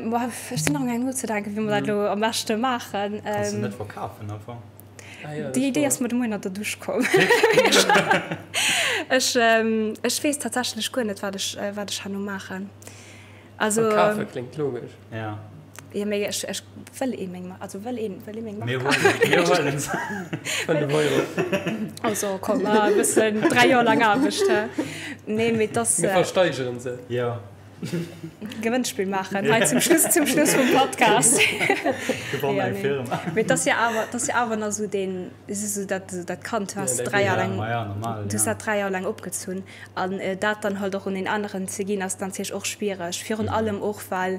sinn nach amgaang nozedenken, wéi mer dat elo am beschte maachen. Kanns de net verkafen am Fong? Déi Idee ass mer de Moien an der Dusch komm. Ech weess tatsächlech guer net, wat ech, wat ech herno maachen. Also. Verkafe kléngt logesch. Ja. Jo, mee ech, ech wëll ee meng, also wëll een, wëll ee meng Mark kafen? Mir huelen se. 5 Euro. Also komm, e bëssen, 3 Joer laang Aarbecht, hä? Nee, mee 't ass. Mir versteigeren se. Jo. Gewënnspill maachen hei zum Schluss, zum Schluss vum Podcast. Gewann eng Firma. Mee 't ass jo awer, 't ass jo awer nach esou deen, es ist esou dat, esou dat Kand, du has 3 Joer laang, du hues dat 3 Joer laang opgezunn an dat dann halt och un een aneren ze ginn, ass dann natierlech och schwiereg. Virun allem och well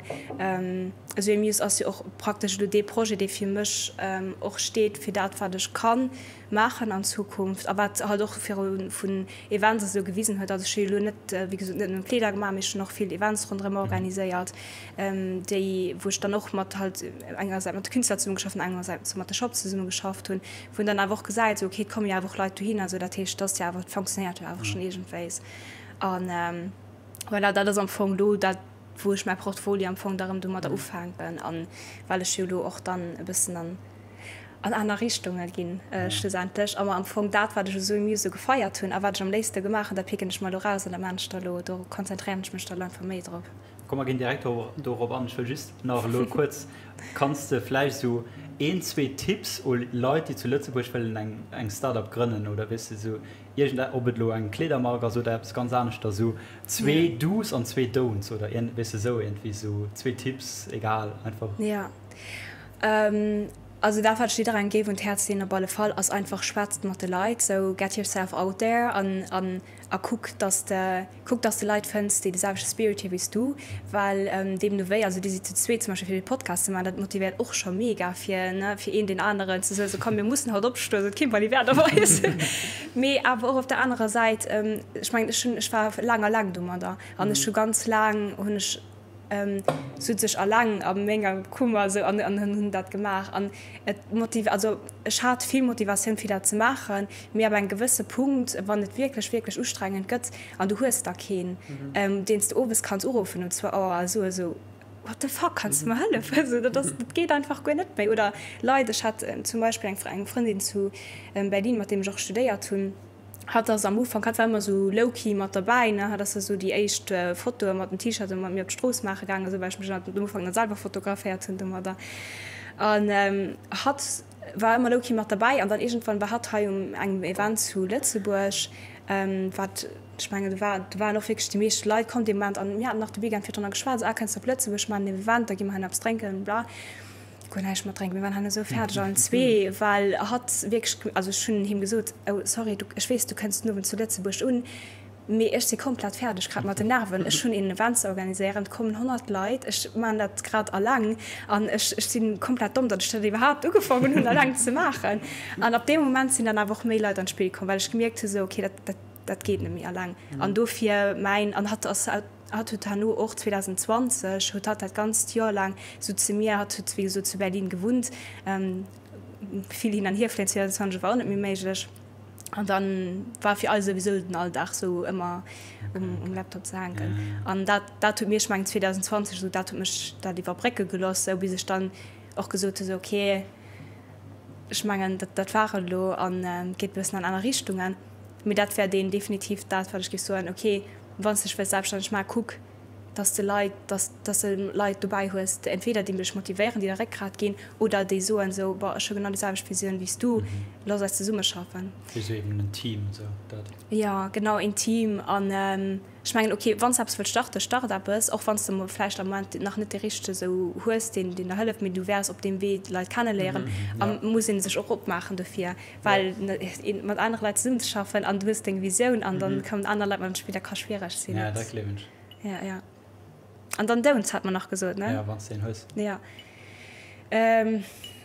esou ee Muse ass jo och praktesch elo dee Projet, dee fir mech och steet fir dat wat ech kann maachen an Zukunft a wat halt och viru vun Events esou gewisen huet. Also ech hu jo elo net, wéi gesot, net nëmmen Kleeder gemaach, mee ech hunn och vill Events ronderëm organiséiert, déi wou ech dann och mat halt engersäits mat de Künstler zesummegeschafft hunn, engersäits mat de Shops zesummegeschafft hunn, wou een dann awer och gesäit, esou okay, et komme jo awer och Leit dohinner, esou dat heescht, et ass jo awer, et fonctionnéiert jo awer schonn iergendwéis. An voilà, dat ass am Fong elo dat, wou ech mäi Portfolio am Fong da rëm domadder ufänken an well ech jo elo och dann e bëssen an an aner Richtunge ginn schlussendlech a mer am Fong dat, wat ech esou im Muse gefeiert hunn a wat ech am léifste gemaach hunn, dat picken ech mer elo raus an dat maachen ech da elo, do konzentréieren ech mech da elo einfach méi drop. Komm mer ginn direkt dorop an. Ech wëll just nach elo kuerz, kanns de vläicht esou een, zwee Tipps u Leit, déi zu Lëtzebuerg wëllen eng eng Start-up grënnen oder weess de esou iergend, ob et elo eng Kleedermark ass oder eppes ganz aneschters, esou zwee Do's an zwee Don'ts oder iergend, weess de esou iergendwéi esou zwee Tipps, egal, einfach. Jo. Also dat wat ech jidderengem géif un d'Häerz leeën op alle Fall ass einfach, schwätzt mat de Leit, sou get yourself out there an an a kuck dass de kuck dass de Leit fënns déi de selwechte Spirit hu wéi s du, well deemno wéi, also dir sidd zu zweet zum Beispill fir dee Podcast ze maachen, dat motivéiert och scho mega fir ne fir een deen aneren ze soen, sou komm mir mussen haut opstoen, sou d'Kimberly wäert op eis. Mee awer och op der anerer Säit, ech mengen ech hunn ech war laang alleng domadder an ech hu ganz laang hunn ech sot ech alleng a menger Kummer esou an an hunn dat gemaach an et motiv also ech hat vill Motivatioun fir dat ze maachen, mee ab engem gewësse Punkt wann et wierklech wierklech ustrengend gëtt an du hues da keen deen s de owes kanns uruffen um zwou Auer a soe sou what the fuck kanns de mer hëllefen esou dat ass dat geet einfach guer net méi oder Leit ech hat zum Beispill eng eng Frëndin zu Berlin mat deem ech och studéiert hunn. Hatt ass am Ufank, hatt war ëmmer sou low-key mat derbäi, ne, hatt ass da sou déi éischt Fotoe mat den T-Shirten mat mir op d'Strooss maache gaangen, esou, well ech mech am Ufank net selwer fotograféiert hunn domadder. An hatt war ëmmer low-key mat derbäi an dann iergendwann war hatt hei um engem Event zu Lëtzebuerg, wat, ech mengen, do war, do waren och wierklech déi meescht Leit komm dee Moment an mir haten nach de Weekend virdrunner geschwat, esou, ah, kënns de op Lëtzebuerg, mir maachen en Event, da gi mer hei nach eppes drénken, bla. Guer näischt mat drénken, mir waren herno esou fäerdeg allen zwee, well hatt wierklech, also ech hunn him gesot, oh sorry, du, ech weess, du kënns den Owend zu Lëtzebuerg un, mee ech si komplett fäerdeg grad mat den Nerven, ech hunn een Event ze organiséieren, et kommen 100 Leit, ech maachen dat grad alleng an ech, ech si komplett domm, datt ech dat iwwerhaapt ugefaangen hunn alleng ze maachen. An ab deem Moment sinn dann awer och méi Leit an d'Spill komm, well ech gemierkt hu sou, okay, dat, dat. Dat geet net méi alleng. An dofir mäin, an hatt ass, hatt huet herno och 2020 huet hatt dat ganzt Joer laang sou zu mir, hatt huet wéi gesot zu Berlin gewunnt, vill hin an hier fléien 2020 war och net méi méiglech. An dann war fir eis souwisou den Alldag sou ëmmer um Laptop ze hänken. An dat, dat huet mir, ech mengen 2020 esou, dat huet mech dat iwwerbrécke gelooss, sou bis ech dann och gesot hu sou, okay, ech mengen dat, dat war et elo an geet e bëssen an aner Richtungen. Mee dat wär deen definitiv dat, wat ech géif soen, okay, wann s de dech wëlls selbststänneg maachen, kuck, dass de Leit, dass, dass de Leit dobäi hues, entweder déi dech motivéieren, déi der Réckgrat ginn, oder déi soen esou, boah, ech hu genau déi selwecht Visioun wéi s du, looss eis zesummeschaffen. Wéi sou eben en Team, esou dat. Jo, genau, een Team. An ech mengen, okay, wann s de eppes wëlls starten, start eppes, och wann s de vläicht am Moment nach net dee Richtege esou hues, deen, deen der hëlleft, mee du wäers op deem Wee Leit kenneléieren a muss ee sech och opmaachen dofir, well mat anere Leit zesummenzeschaffen an du hues deng Visioun an dann kommen aner Leit mat an d'Spill, dat ka schwiereg sinn. Ja, dat gleewen ech. Ja, ja. An dann Don'ts hat mer nach gesot, ne? Ja, wann s de een hues. Ja.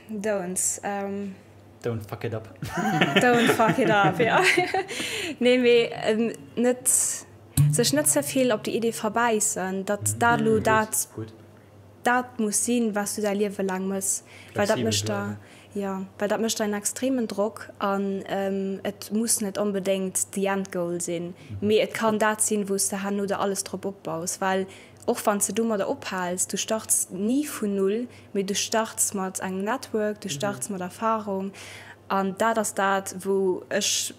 Don'ts. Don't fuck it up. Don't fuck it up, ja. Nee, mee net, sech net ze vill op déi Idee verbäissen, datt dat elo dat. Gutt. Dat muss sinn, wat s du däi Liewe laang mëss, well dat mécht der, jo, well dat mécht der en extremen Drock an et muss net onbedéngt the end goal sinn, mee et kann dat sinn, wou s de herno der alles drop opbaus, well och wann s de domadder ophals, du starts ni vun null, mee du starts mat engem Network, du starts mat Erfarung an dat ass dat, wou ech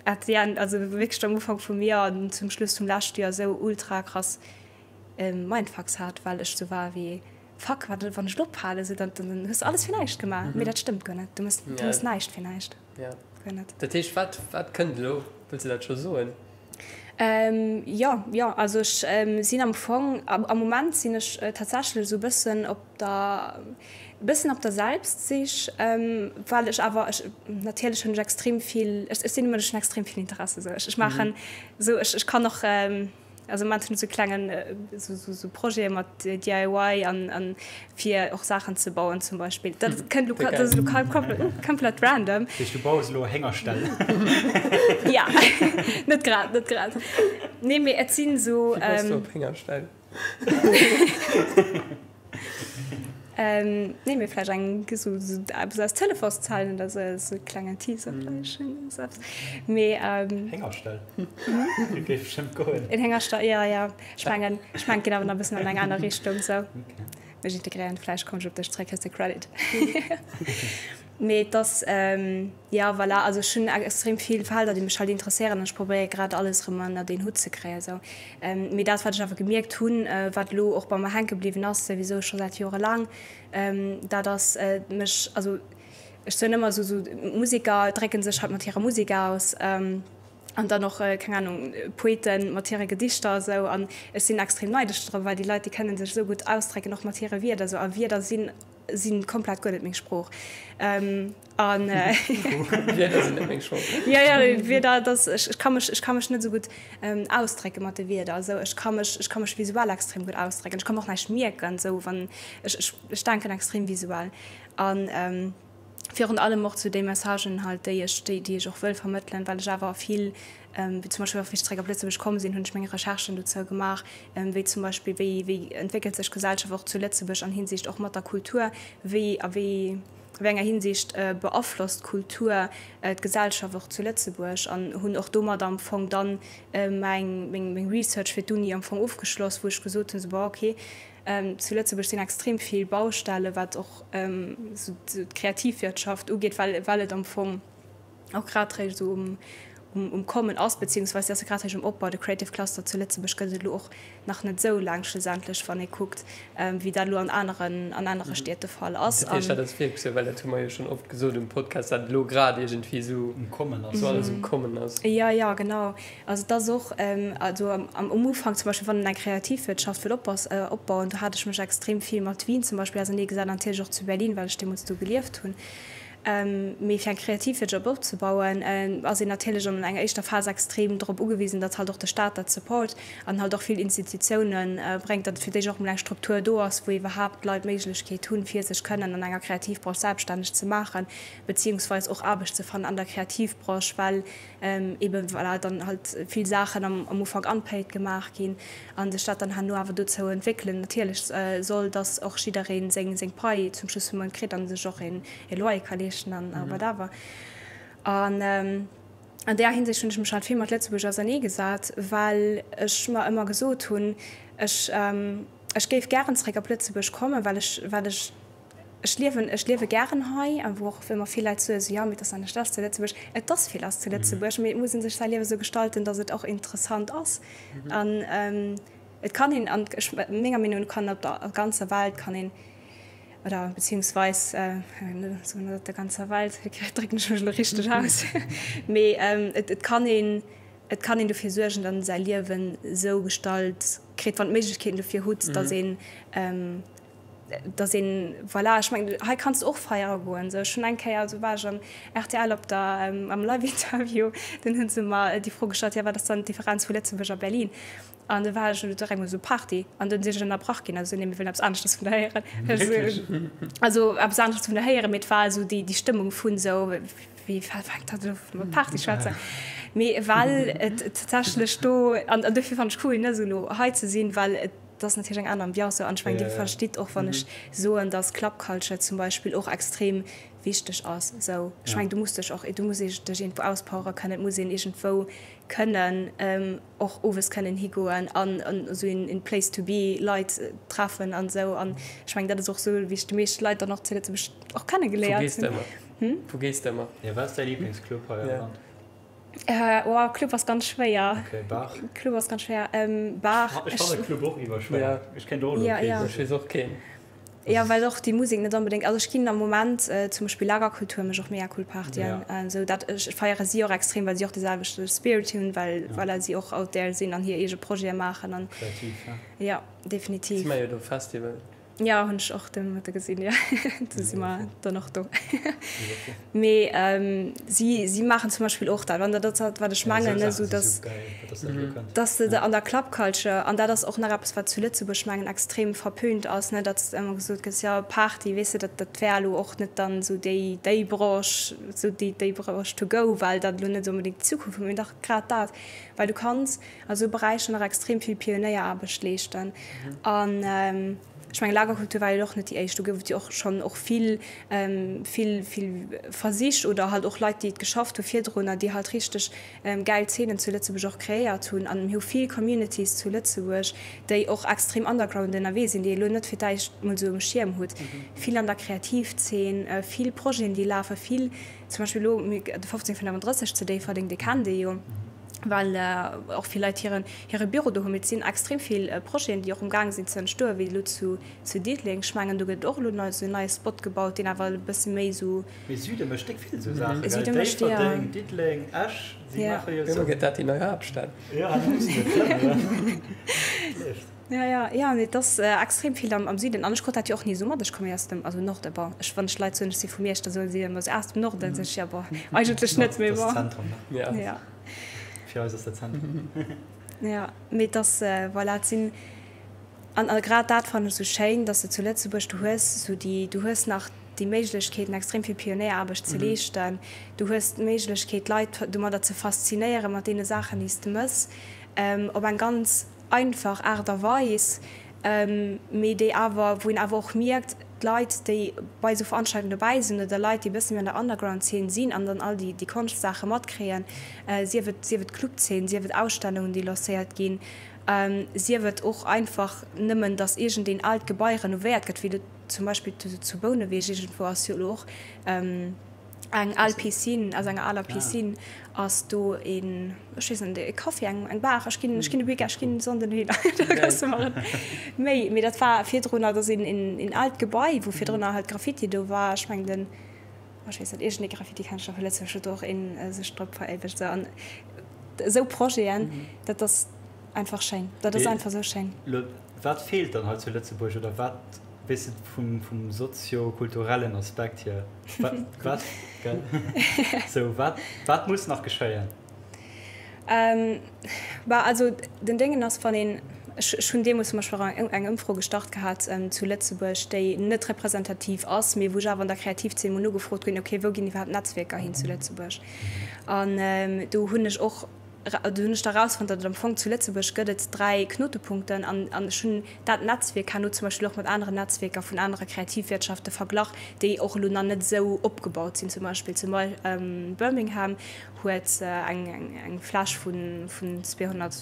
at the end, also wierklech am Ufank vum Joer an zum Schluss vum leschte Joer esou ultra krass Mindfucks hat, well ech sou war wéi, Fuck, wat wann ech elo ophalen, sou dann dann hues de alles fir näischt gemaach. Mee dat stëmmt guer net, du mëss du mëss näischt fir näischt, guer net. Dat heescht, wat wat kënnt elo? Wëlls de dat scho soen? Jo, jo, also ech sinn am Fong, am Moment sinn ech tatsächlech esou e bëssen op der, e bëssen op der Selbstsich, well ech awer, ech natierlech hunn ech extrem vill, ech ech sinn e Mënsch, ech hunn extrem vill Interesse sou, ech ech maachen sou, ech ech kann och, Also am Moment hunn ech sou klengen sou Projete mat DIY an an fir och Saachen ze bauen zum Beispill. Dat kënnt lo dat ass lo komplett random. Dat heescht du baus elo Héngerställ? Ja, net grad, net grad. Nee mee et sinn sou. Wéi baus du op Héngerställ? Nee, mee vläicht eng sou eppes aus Telefonszellen oder sou, sou e klengen Teaser vläicht sou eppes. Mee. Héngerstell? Dat géif bestëmmt goen. En Héngerstall, jo, jo. Ech mengen, ech mengen, et geet awer nach e bëssen an eng aner Richtung sou. Mech integréieren, vläicht kommen ech op dech zréck, hues de Credit. Mee et ass, jo, voilà, also ech hunn extrem vill Felder, déi mech halt interesséieren an ech probéiere grad alles erëm ënnert een Hutt ze kréien esou. Mee dat, wat ech awer gemierkt hunn, wat elo och bei mer hänke bliwwen ass, souwisou scho säit jorelaang, dat ass mech, also ech soen ëmmer esou, esou Museker drécke sech halt mat hirer Musek aus an dann och, keng Ahnung, Poeten mat hire Gedichter a sou. An ech sinn extrem neidesch drop, well déi Leit, déi kënne sech esou gutt ausdrécken, och mat hire Wierder esou. A Wierder sinn sinn komplett guer net meng Sprooch an Wierder sinn net meng Sprooch. Jo jo Wierder dass ech ech ka mech ech ka mech net esou gutt ausdrécke mat de Wierder esou ech ka mech ech ka mech visuell extrem gutt ausdrécken ech ka mer och näischt mierken esou wann ech ech ech denken extrem visuell an virun allem och zu déi Messagen halt déi ech déi déi ech och wëll vermëttelen well ech awer vill wéi zum Beispill och wéi ech zeréck op Lëtzebuerg komm sinn hunn ech meng Recherchen dozou gemaach wéi zum Beispill wéi wéi entwéckelt sech d'Gesellschaft och zu Lëtzebuerg an Hinsicht och mat der Kultur, wéi a wéi wéi enger Hinsicht beaflosst d'Kultur d'Gesellschaft och zu Lëtzebuerg an hunn och domadder am Fong dann meng meng meng Research fir d'Uni am Fong ofgeschloss, wou ech gesot hunn, sou bon okay, zu Lëtzebuerg sinn extrem vill Baustelle wat och sou d'Kreativwirtschaft ugeet, well well et am Fong och grad réischt esou um um Kommen ass, beziehungsweise se ass jo grad réischt um Opbau. De Creative Cluster zu Lëtzebuerg gëtt et elo och nach net esou laang schlussendlech, wann ee kuckt, wéi dat elo an aneren, an anere Stied de Fall ass. Dat heescht, dat ass wierklech esou, well dat hu mer jo schonn oft gesot um Podcast, datt et elo grad iergendwéi esou um Kommen ass, esou alles um Kommen ass. Jo, jo, genau. Also et ass och, also am um Ufank zum Beispill, wann een eng Kreativwirtschaft wëll opbauen, do hat ech mech extrem vill mat Wien zum Beispill auserneegesat an natierlech och zu Berlin, well ech deemools do gelieft hunn. Mee fir eng Kreativwirtschaft opzebauen, ass een natierlech an enger éischter Phas extrem drop ugewisen, datt halt och de Staat dat support an halt och vill Institutiounen bréngt, datt fir d'éischt och emol eng Struktur do ass, wou iwwerhaapt d'Leit d'Méiglechkeet hunn, fir sech kënnen an enger Kreativbranche selbststänneg ze maachen, beziehungsweis och Aarbecht ze fannen an der Kreativbranche, well eben voilà dann halt vill Saachen am Ufank unpaid gemaach ginn a sech dat dann herno awer dozou entwéckelen natierlech soll, dass och jidderee seng seng Pai zum Schluss vum Mount kritt a sech och een e Loyer ka leeschten an whatever. An an där Hinsicht hunn ech mech halt vill mat Lëtzebuerg ausernee gesat, well ech mer ëmmer gesot hunn, ech ech géif gären zeréck op Lëtzebuerg kommen, well ech well ech Ech liewen, ech liewe gären hei, a wou och ëmmer vill Leit soen, esou, jo, mee et ass anescht lass zu Lëtzebuerg. Et ass vill lass zu Lëtzebuerg, mee et muss ee sech säi Liewe sou gestalten, datt et och interessant ass. An et kann een, an ech, menger Meenung no kann op der ganzer Welt kann een, oder beziehungsweis, soen net op der ganzer Welt, drécken ech mech elo richteg aus, mee et kann een, et kann een dofir suergen, datt een säi Liewen esou gestalt kritt, wann d'Méiglechkeeten dofir hutt, datt een, dass een, voilà, ech mengen, hei kanns de och feiere goen. Esou, ech hunn eng Kéier, do war ech am rtl op der, am Live-Interview, dunn hu se mer déi Fro gestallt, jo, wat ass dann d'Differenz vu Lëtzebuerg a Berlin? An du war ech do direkt mol esou, Party. An dunn sinn ech ënnerbrach ginn, also, nee, mir wëllen eppes aneschters vun der héieren. Also eppes aneschters vun der héieren, mee et war esou déi, déi Stëmmung vun esou, wéi fänkt dat elo u mat Party schwätzen? Mee well et tatsächlech do, an dofir fannen ech cool, ne, esou elo hei ze sinn, well et, Et ass natierlech eng aner Ambiance an ech mengen, Dir verstitt och, wann ech soen, dass Club Culture zum Beispill och extrem wichteg ass. Esou, ech mengen, du muss dech och, du muss dech iergendwou auspowere kënnen, et muss een iergendwou kënnen och owes kënnen higoen an esou een Place to be, Leit treffen an esou. An ech mengen, dat ass och esou, wéi ech déi meescht Leit dann och zu Lëtzebuerg och kennegeléiert hunn. Wou gees de ëmmer? Wou gees de ëmmer? Jo, wat ass däi Liblingsclub hei am Land? Oh, Club ass ganz schwéier. Okay, Bar? Club ass ganz schwéier. Bar. Ech fannen Club och iwwer schwéier. Ja. Ech kennt och elo Ja, keen. ja. Ech weess och keen. Ja, well och déi Musek net onbedéngt, also ech ginn am Moment zum Beispill Lagerkultur mécht och mega cool Partyen. Ja. Esou dat, ech feiere si och extrem, well si och de selwechte Spirit hunn, well Ja. voilà si och out there sinn an hir eege Projete maachen an. Kreativ, ja. Ja, definitiv. Si maache jo do Festival. Jo, hunn ech och de Mëtte gesinn, jo. Do si mer dann och do. Mee si, si maachen zum Beispill och dat, an dat ass dat, wat ech mengen, ne, esou dass, dass de an der Club Culture, an dat ass och nach eppes, wat zu Lëtzebuerg, mengen, extrem verpönt ass, ne, datt ëmmer gesot gëtt, jo, Party, weess de, dat, dat wär elo och net dann esou déi, déi Branche, esou déi, déi Branche to go, well dat elo net onbedéngt d'Zukunft huet. Mee dach, grad dat, well du kanns a sou Beräicher nach extrem vill Pionéieraarbecht leeschten. An ech mengen, Lagerkultur war jo och net déi éischt. Do gouf et jo och schonn och vill, vill, vill Versich oder halt och Leit, déi et geschafft hu virdrunner, déi halt richteg gäil Zeenen zu Lëtzebuerg och kreéiert hunn. An mir hu vill Communities zu Lëtzebuerg, déi och extrem underground ënnerwee sinn, déi ee lo net fir d'éischt mol sou um Schierm hutt. Vill an der Kreativzeen, vill Projeten, déi lafen, vill zum Beispill elo de 1535 zu Déifferdeng, dee kennt ee jo. well och vill Leit hiren hire Büro do hunn. Mee et sinn extrem vill Projeten, déi och um gaang sinn ze entstoen, wéi elo zu zu Diddeleng. Ech mengen, do gëtt och elo nei esou en neie Spot gebaut, deen awer e bësse méi esou. Mee Süde mécht déck vill esou Saachen, gell? Süde mécht, jo. Déifferdeng, Diddeleng, Esch, si maache jo esou. Elo gëtt dat déi nei Haaptstad. Jo, do mussen se klëmmen, et leeft. Jo, jo, jo, mee et ass extrem vill am Süden. An ech krut dat jo och ni esou mat. Ech komme jo aus dem, also Norden, bon, ech, wann ech Leit soen, ech si vu Miersch, da soe si ëmmer esou, ah, aus dem Norden? Sot ech, jo, bon, eigentlech net, mee bon. Dat ass Zentrum, ne? Ja. Ja. Fir eis ass dat Zentrum. Jo, mee et ass, voilà, et sinn, an a grad dat fannen ech esou schéin, dass de zu Lëtzebuerg, du hues esou déi, du hues nach déi Méiglechkeeten, extrem vill Pionéieraarbecht ze leeschten. Du hues d'Méiglechkeet, d'Leit domadder ze faszinéieren, mat deene Saachen, déi s de mëss, op eng ganz einfach Aart a Weis, mee déi awer, wou een awer och mierkt, d'Leit, déi bei esou Veranstaltungen dobäi sinn oder Leit, déi e bësse méi an der Underground-Zeen sinn an dann all déi déi Konschtsaache matkréien, sief et sief et d'Club-Zeen, sief et Ausstellungen, déi lancéiert ginn, sief et och einfach nëmmen, datt iergendeen aalt Gebai renovéiert gëtt, wéi et zum Beispill zu Bouneweg iergendwou ass jo elo och. Eng al Piscine, aus enger aler Piscine ass do een, ech weess net, e Café, eng eng Bar. Ech ginn, ech ginn de Week-, ech ginn Sonnden dohinner, da kanns de mer méi. Mee dat war virdrunner, dat ass een een aalt Gebai, wou virdrunner halt Graffiti do war. Ech mengen den, ech weess net, iergendee Graffiti-Kenschtler vu Lëtzebuerg huet do och een sech drop veréiwegt. Sou an esou Projeten, dat ass einfach schéin. Dat ass einfach esou schéin. Lo, wat feelt dann hei zu Lëtzebuerg oder wat? Weess de, vum, vum sozio-kulturellen Aspekt hier, wat, wat, gell? Sou, wat, wat muss nach geschéien? Bah, also den Déngen ass, wann een, ech, ech hunn deemools zum Beispill och eng Ëmfro gestart gehat zu Lëtzebuerg, déi net representativ ass, mee wou ech awer an der Kreativzeen mol nogefrot hunn, okay, wou ginn iwwerhaapt Netzwierker hin zu Lëtzebuerg? An do hunn ech och, do hunn ech da erausfonnt, datt et am Fong zu Lëtzebuerg gëtt et 3 Knotepunkten an an ech hunn dat Netzwierk herno zum Beispill och mat aneren Netzwierker vun anere Kreativwirtschafte verglach, déi och elo nach net esou opgebaut sinn. Zum Beispill zu Birmingham huet eng eng Fläch vun vun 200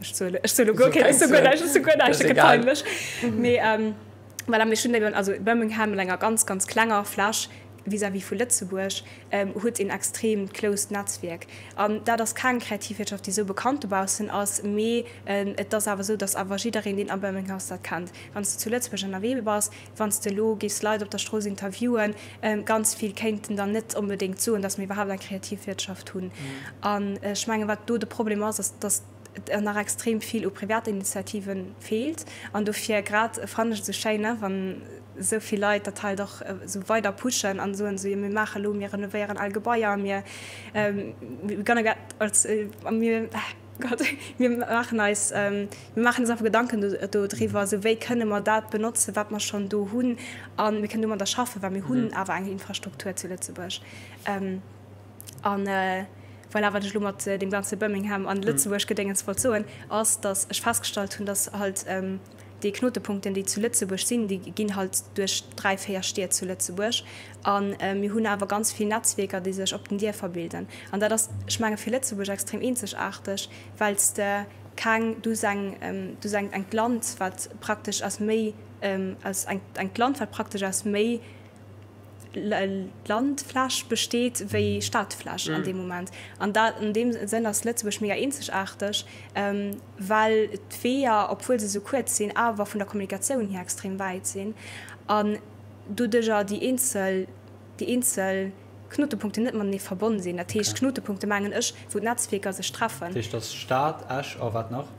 ech soe ech soe lo guer keng ech soe guer näischt ech soe guer näischt dat gëtt peinlech mee voilà mee ech hunn eben also Birmingham mat enger ganz ganz klenger Fläch vis-à-vis vu Lëtzebuerg huet een extrem closed Netzwierk an dat ass keng Kreativwirtschaft déi esou bekannt dobaussen ass mee et ass awer esou datt awer jiddereen deen a Birmingham ass dat kennt. Wann s de zu Lëtzebuerg ënnerwee bass, Wann s de elo géifs Leit op der Strooss interviewen, ganz vill kéinten der net onbedéngt soen, datt mir iwwerhaapt eng Kreativwirtschaft hunn. An ech mengen, wat do de Problem ass, ass, datt et nach extrem vill u Privatinitiative feelt. An dofir grad fannen ech et esou schéin, wann esou vill Leit dat halt och esou weider pushen an soen, esou, jo mir maache elo, mir renovéieren al Gebaier, mir, we're gonna get, mir, Gott, mir maachen eis, mir maachen eis einfach Gedanken do driwwer, esou wéi kënne mer dat benotzen, wat mer schonn do hunn a mir kënnen domadder schaffen, well mir hunn awer eng Infrastruktur zu Lëtzebuerg. An voilà, wat ech elo mat deem ganze Birmingham an Lëtzebuerg-Gedéngens wollt soen, ass, datt ech festgestallt hunn, datt halt déi Knotepunkten, déi zu Lëtzebuerg sinn, déi ginn halt duerch 3, 4 Stied zu Lëtzebuerg. A mir hunn awer ganz vill Netzwierker, déi sech op den Dierfer bilden. An dat ass, ech menge fir Lëtzebuerg extrem eenzegaarteg, well s de keng, du hues eng, du hues eng, engt Land, wat praktesch aus méi, aus eng, engt Land, wat praktesch aus méi Landfläch besteet wéi Stadfläch an deem Moment. An dat, an deem Sënn ass Lëtzebuerg mega eenzegaarteg, well d'Weeër, obwuel se esou kuerz sinn, awer vun der Kommunikatioun hier extrem wäit sinn an doduercher déi eenzel, déi eenzel Knotepunkten net matenee verbonn sinn. Dat heescht, Knotepunkte mengen ech, wou d'Netzwierker sech treffen. Dat heescht, dat ass Stad, Esch a wat nach?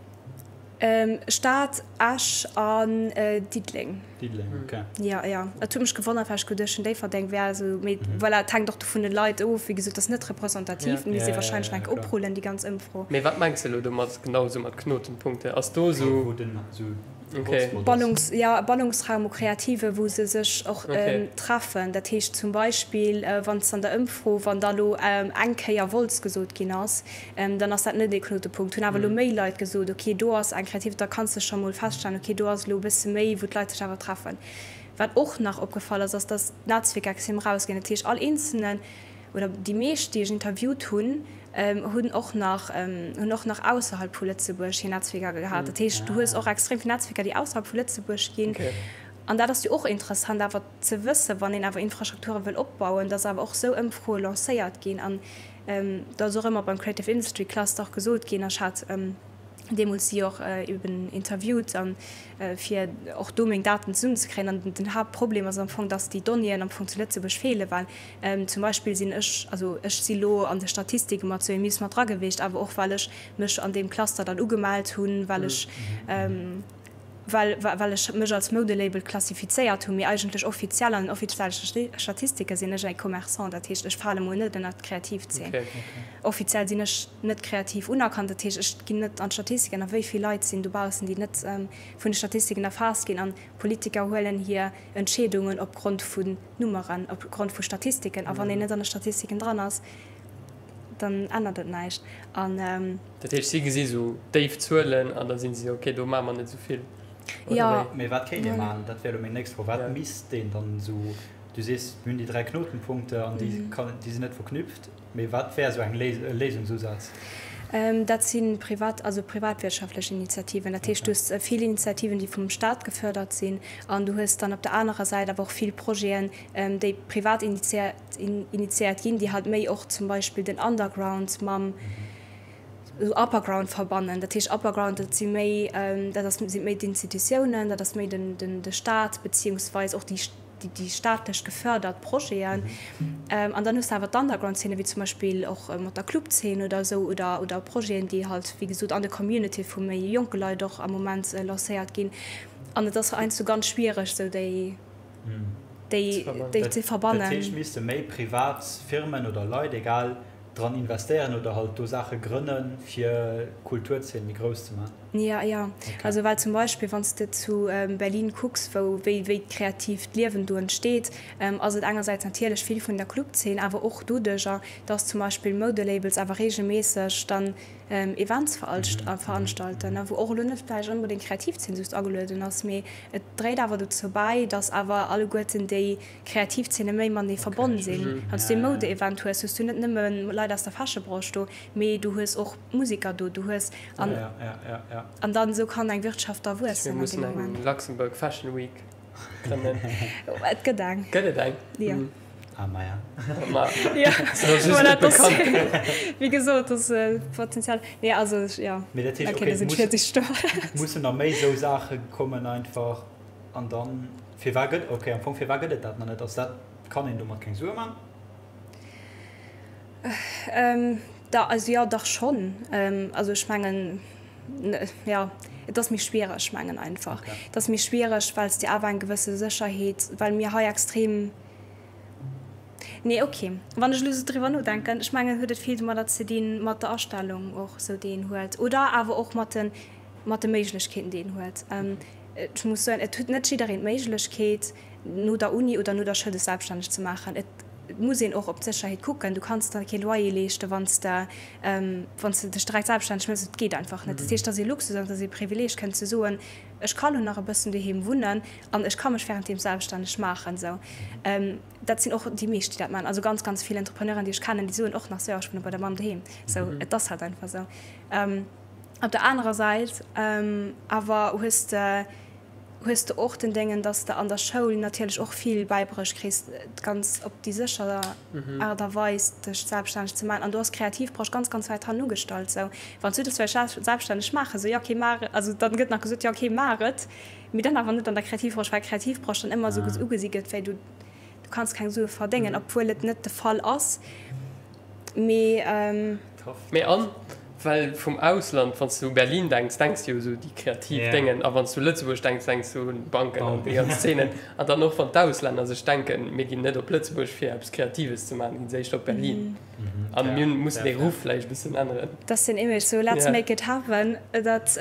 Stad, Esch an Diddeleng. Diddeleng, ok. Jo, jo. Et huet mech gewonnert, well ech geduecht hunn, Déifferdeng wär esou, mee voilà, et hänkt och vun de Leit of. Wéi gesot, et ass net representativ, et misst ee warscheinlech nach eng Kéier oprullen, déi ganz Ëmfro. Mee wat mengs de elo domat genau, esou mat Knotenpunkte? Ass do esou. Wou den esou Ballungs, jo, e Ballungsraum u Kreative wou se sech och treffen. Dat heescht zum Beispill, wann s an der Ëmfro, wann da lo eng Kéier Wolz gesot ginn ass, dann ass dat net ee Knotepunkt. Hunn awer elo méi Leit gesot, okay, do ass eng Kreativ, da kanns de scho mol feststellen, okay, do ass elo e bësse méi, wou d'Leit sech awer treffen. Wat och nach opgefall ass, ass, dass d'Netzwierker extrem erausginn. Dat heescht, all eenzelnen oder déi meescht, déi ech interviewt hunn, hunn och nach, hunn och nach ausserhalb vu Lëtzebuerg hir Netzwierker gehat. Dat heescht, du hues och extrem vill Netzwierker, déi ausserhalb vu Lëtzebuerg ginn. An dat ass jo och interessant awer ze wëssen, wann een awer Infrastrukture wëll opbauen, dass awer och esou Ëmfroe lancéiert ginn. An dat ass och ëmmer beim Creative Industry Cluster och gesot ginn. Ech hat deemools si och eben interviewt an fir och do meng Daten zesummenzekréien. An den Haaptproblem ass am Fong, dass déi Donnéeën am Fong zu Lëtzebuerg feelen, well zum Beispill sinn ech, also ech si lo an de Statistike mat zu EMIS mat dra gewiescht, awer och well ech mech an deem Cluster dann ugemellt hunn, well ech well well ech mech als Moudelabel klassifizéiert hunn, mee eigentlech offiziell an den offizielle Statistike sinn ech e Commerçant, dat heescht ech fale mol net ënnert d'Kreativzeen. Offiziell sinn ech net kreativ unerkannt, dat heescht ech ginn net an d'Statistiken. A wéi vill Leit sinn dobaussen, déi net vun de Statistiken erfaasst ginn? An Politiker huelen hir Entscheedungen opgrond vun Nummeren, opgrond vu Statistiken. A wann een net an de Statistiken dran ass, dann ännert et näischt. An. Dat heescht, si gesi sou déif Zuelen an da si si, ok, do maache mer net esou vill, oder wéi? Mee wat kéint ee maachen? Dat wär elo meng nächst Fro. Wat misst een dann esou, du sees, mir hunn déi 3 Knotenpunkte an déi kann, déi sinn net verknüpft. Mee wat wär esou eng Léisungsusaz? Dat si privat, also privatwirtschaftlech Initiativen. Dat heescht, du hues vill Initiativen, déi vum Staat gefördert sinn an du hues dann op der anerer Säit awer och vill Projeten, déi privat initiéiert ginn, déi halt méi och zum Beispill den Underground mam Upperground verbannen. Dat heescht Upperground, dat si méi, dat ass, si méi d'Institutiounen, dat ass méi den, den, de Staat beziehungsweis och déi, déi staatlech gefördert Projeten. An dann hues de awer d'Underground-Szene, wéi zum Beispill och mat der Clubzeen oder esou oder, oder Projeten, déi halt, wéi gesot, an de Community vu méi jonke Leit och am Moment lancéiert ginn. An et ass heiansdo ganz schwiereg, sou déi, déi, déi ze verbannen. Dat heescht, misste méi privat Firmen oder Leit, egal, dran investéieren oder halt do Saache grënnen, fir d'Kulturzeen méi grouss ze maachen? Jo, jo. Also well zum Beispill, wann s de zu Berlin kucks, wou, wéi, wéi d'kreatiivt Liewen do entsteet, ass et engersäits natierlech vill vun der Clubzeen, awer och doduercher, dass zum Beispill Moudelabels awer reegelméisseg dann Events veranstalten, wou och elo net vläicht onbedéngt d'Kreativzeen just agelueden ass, mee et dréit awer dozou bäi, dass awer alleguerten déi Kreativzeene méi matenee verbonn sinn. Wann s du ee Moude-Event hues, hues du net nëmme Leit aus der Fashion-Branche do, mee du hues och Musiker do, du hues an an dann esou kann eng Wirtschaft da wuessen an Mir deem mussen eng Moment. Luxembourg Fashion Week grënnen. Et gëtt eng. Gëtt et eng? Jo. Ah, maja. Ma Ja, se ass just voilà, net dat ass, bekannt genuch. wéi gesot, dat ass Potenzial. Nee, also jo, Mee dat heescht, okay, okay, da sinn muss, ech virsiichteg do. mussen nach méi esou Saache kommen einfach an dann, firwat gëtt, okay, am Fong, firwat gëtt et dat nach net? Ass dat, kann een domat keng Sue man? Da, also jo, dach schonn. Also ech mengen, jo, et ass méi schwiereg, mengen einfach. Et ass méi schwiereg, well s de awer eng gewësse Sécherheet, well mir hei extrem, nee, okay, wann ech elo esou driwwer nodenken, ech mengen, huet et vill domadder ze dinn, mat der Astellung och esou, déi een huet, oder awer och mat de, mat de Méiglechkeeten, déi een huet. Ech muss soen, et huet net jiddereen d'Méiglechkeet, no der Uni oder no der Schoul sech selbststänneg ze maachen. Et muss een och op d'Sécherheet kucken. Du kanns der kee Loyer leeschten, wann s de, wann s de dech direkt selbststänneg méchs. Et geet einfach net. Dat heescht, et ass ee Luxus an et ass ee Privileeg, kënnen ze soen, ech ka lo nach e bëssen doheem wunnen an ech ka mech wärenddeem selbststänneg maachen. Esou, dat sinn och déi meescht, déi dat maachen. Also ganz, ganz vill Entrepreneuren, déi ech kennen, déi soen och nach esou, jo, ech wunne bei der Mamm doheem. Esou, et ass halt einfach esou. Op der anerer Säit awer hues de hues de och den Déngen, dass de an der Schoul natierlech och vill bäibruecht kriss, ganz op déi sécher Aart a Weis dech selbststänneg ze maachen. An do ass d'Kreativbranche ganz, ganz wäit hannen ugestallt. Sou, wann s du dech wëlls selbststänneg maachen, sou, jo okay, maach, also dann gëtt nach gesot, jo okay, maach et, mee dann awer net an der Kreativbranche, well d'Kreativbranche dann ëmmer esou ugesi gëtt wéi du, du kanns keng Sue verdéngen, obwuel et net de Fall ass. Mee. Mee an well vum Ausland, wann s du u Berlin denks, denks du jo esou déi kreativ Déngen, a wann s du u Lëtzebuerg denks, denks du un Banken an déi ganz Zeenen. An dann och wann d'Auslänner sech denken, mir ginn net op Lëtzebuerg fir eppes Kreatives ze maachen, ginn se éischter op Berlin. An mir mussen dee Ruff vläicht e bëssen änneren. Dat ass den Image, sou let's make it happen. Dat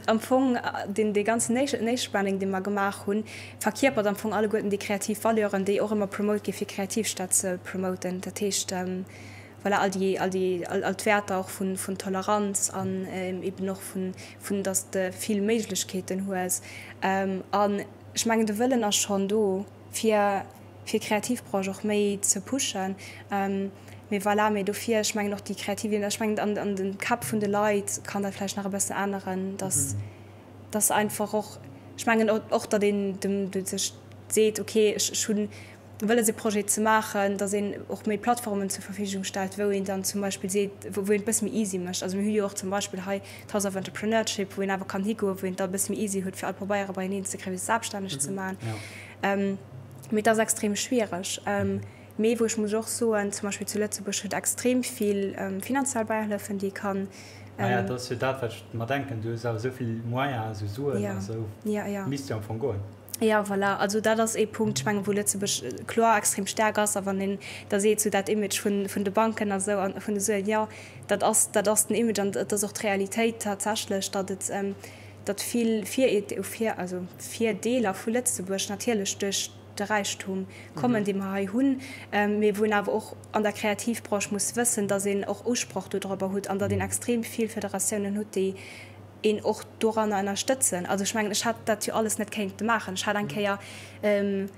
am Fong deen dee ganzen Nation Branding, dee mer gemaach hunn, verkierpert am Fong alleguerten déi kreativ Valeuren, déi och ëmmer promote gi fir Kreativstad ze promoten. Dat heescht, voilà, all déi, all déi, all, all d'Wäerter och vun, vun Toleranz an eben och vun, vun dass de vill Méiglechkeeten hues. An ech mengen, de Wëllen ass schonn do, fir, fir d'Kreativbranche och méi ze pushen. Mee voilà, mee dofir, ech mengen och déi kreativ, ech mengen an, an de Käpp vun de Leit kann dat vläicht nach e bëssen änneren, dass, dass einfach och, ech mengen och, datt een dem, sech seet, okay, ech, ech hunn, wëlles e Projet ze maachen, datt een och méi Plattformen zur Verfügung stellt, wou een dann zum Beispill seet, wou een et bësse méi easy mécht. Also mir hu jo och zum Beispill hei d'House of Entrepreneurship, wou een awer kann higoen, wou een et da e bësse méi easy huet, fir all Pabeiere beieneen ze kréien, fir sech selbststänneg ze maachen. Mee et ass extrem schwiereg. Mee wou ech muss och soen, zum Beispill zu Lëtzebuerg huet extrem vill finanziell Bäihëllefen, déi ee kann. Maja, dat ass jo dat, wat ech mer denken. Du hues awer esou vill Moyens, esou Suen a sou, misst jo am Fong goen. Jo, voilà. Also dat ass ee Punkt, ech mengen, wou Lëtzebuerg kloer extrem staark ass. A wann een da seet, sou dat Image vun, vun de Banken a sou a vun de Suen, jo, dat ass, dat ass den Image an et ass och d'Realitéit tatsächlech, datt et, datt vill Vir, also Virdeeler vu Lëtzebuerg natierlech duerch de Räichtum kommen, dee mer hei hunn, mee wou een awer och an der Kreativbranche muss wëssen, datt een och Usproch dodrobber hutt an datt een extrem vill Federatiounen hutt, déi een och doranner ënnerstëtzen. Also ech mengen, ech hätt dat jo alles net kéinte maachen. Ech hat eng Kéier, eng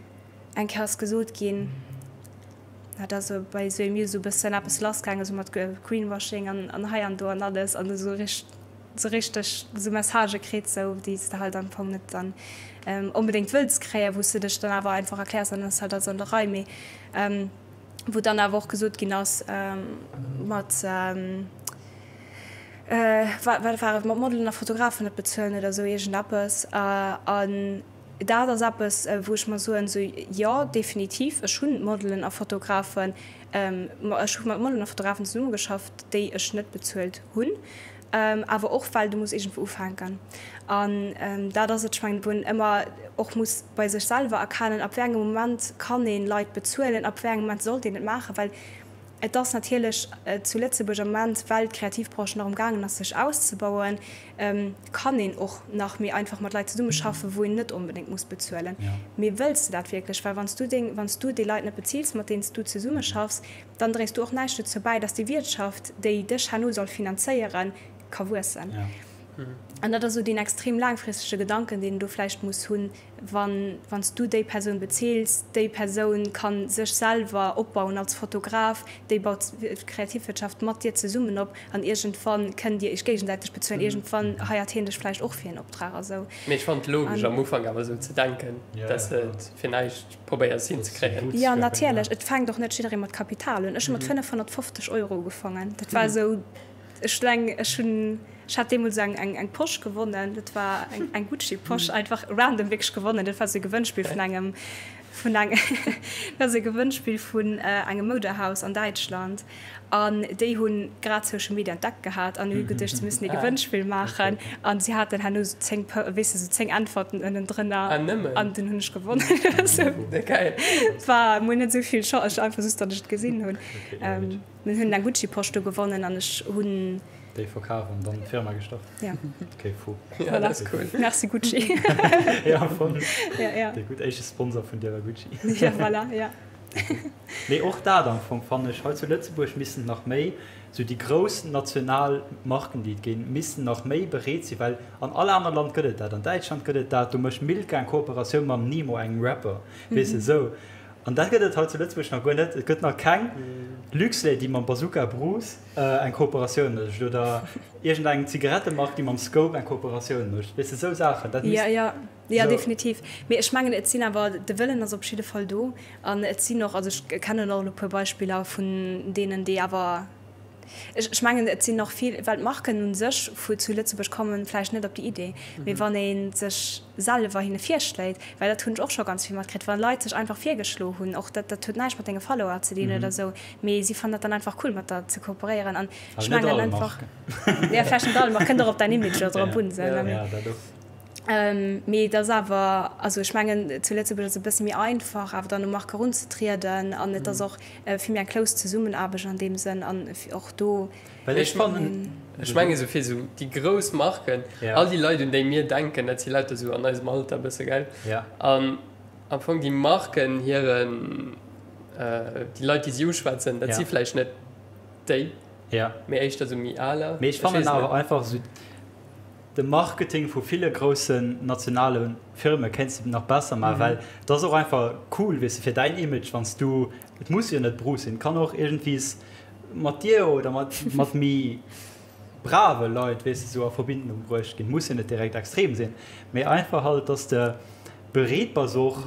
Kéier ass gesot ginn, dat ass esou bei esou Muse esou e bëssen eppes lassgaangen, esou mat Greenwashing an, an hei an do an alles an esou richt, esou richteg esou Messagë kritt, esou déi s de halt am Fong net dann onbedéngt wëlls kréien, wou s de dech dann awer einfach erkläers an dann ass halt alles an der Rei. Mee wou dann awer och gesot ginn ass mat, Wat war et, mat Modelen a Fotografen net bezuelen oder esou iergendeppes. An dat ass eppes, wou ech mer soen, esou, jo, definitiv, ech hunn Modelen a Fotografen, ech hu mat Modelen a Fotografen zesummegeschafft, déi ech net bezuelt hunn. Awer och well du muss iergendwou ufänken. An dat ass et, ech mengen, wou een ëmmer och muss bei sech selwer erkennen, ab wéi engem Moment kann ee Leit bezuelen, ab wéi engem Moment sollt een et maachen. Well et ass natierlech zu Lëtzebuerg am Moment, well d'Kreativbranche nach amgaangen ass sech auszebauen, kann een och nach méi einfach mat Leit zesummeschaffen, wou een net onbedéngt muss bezuelen. Mee wëlls de dat wierklech? Well wann s du deng, wann s du déi Leit net bezills, mat deenen s du zesummeschaffs, dann dréis du och näischt dozou bäi, dass déi Wiertschaft, déi dech herno soll finanzéieren, ka wuessen. An dat ass esou deen extrem laangfristege Gedanken, deen een do vläicht muss hunn, wann wann s du déi Persoun bezills, déi Persoun ka sech selwer opbauen als Fotograf, déi baut d'Kreativwirtschaft mat dir zesummen op an iergendwann kënnt dir iech géigesäiteg bezuelen, iergendwann heiert hien dech vläicht och fir en Optrag a sou. Mee ech fannen et logesch am Ufank awer esou ze denken, dass de et fir näischt probéiers hinzekréien. Jo, natierlech. Et fänkt och net jidderee mat Kapital un. Ech hu mat 550 Euro ugefangen. Dat war esou, ech leng, ech hunn, ech hat deemools eng, eng, eng Posch gewonnen. Dat war eng, eng Gucci-Posch, einfach random wierklech gewonnen. Dat war esou e Gewënnspill vun engem, vun eng, dat war esou e Gewënnspill vun engem Moudehaus an Däitschland. An déi hu grad Social Media entdeckt gehat an hu geduecht, se müssen ee Gewënnspill maachen. An si haten herno esou 10, weess de, esou 10 Äntwerten ënnendrënner. An dunn hunn ech gewonnen. Et war mol net esou vill Chance, ech einfach just, datt ech et gesinn hunn. Mir hunn eng Gucci-Posch do gewonnen an ech hunn. Déi verkaf an dann d'Firma gestart. Ja. Okay, fou. Ja, dat ass cool. Merci Gucci. Ja, voll. Ja, ja. Déi gutt éischte Sponsor vun dir war Gucci. Ja, voilà, ja. Mee och dat am Fong fannen ech, hei zu Lëtzebuerg missten nach méi, esou déi grouss national Marken déi et ginn, missten nach méi bereet sinn, well an all aner Land gëtt et dat, an Däitschland gëtt et dat, do mécht Milka eng Kooperatioun mam Nemo, engem Rapper, weess de, esou. An dat gëtt et hei zu Lëtzebuerg nach guer net. Et gëtt nach keng Luxlait déi mam Bazooka Bruce eng Kooperatioun mécht oder iergendeng Zigarettemark déi mam Scope eng Kooperatioun mécht, weess de, esou Saachen, dat misst. Jo, definitiv. Mee ech mengen, et sinn awer, de Wëllen ass op jidde Fall do. An et sinn och, also ech kennen och elo e puer Beispiller vun deenen, déi awer, ech, ech mengen, et sinn och vill, well d'Marken u sech vu zu Lëtzebuerg kommen vläicht net op déi Idee. Mee wann ee sech selwer hinne virschléit, well dat hunn ech och scho ganz vill matkritt, wa Leit sech einfach virgeschlo hunn, och dat, dat huet näischt mat denge Follower ze dinn oder esou, mee si fannen dat dann einfach cool, mat der ze kooperéieren. An ech mengen einfach, jo, vläicht net all Mark, kënnt och op däin Image elo drop un, esou, ne? Mee et ass awer, also ech mengen, zu Lëtzebuerg ass et e bësse méi einfach, awer dann u Marke erunzetrieden an et ass och vill méi eng close Zesummenaarbecht an deem Sënn an och do. Well ech fannen, ech menge sou fir sou déi grouss Marken, all déi Leit un déi mir denken, dat si lauter sou an eisem Alter e bësse, gell? An am Fong déi Marken hiren, déi Leit déi si uschwätzen, dat si vläicht net déi, mee éischter sou méi aler. Mee ech fannen awer einfach sou De Marketing vu ville groussen nationale Firme kéints de nach besser maachen, well et ass och einfach cool, weess de, fir däin Image, wann s du, et muss jo net Bruce sinn, et kann och iergendwies mat dir oder mat mat méi brave Leit, weess de, sou a Verbindung bruecht ginn. Muss jo net direkt extrem sinn, mee einfach halt, dass de bereet bass och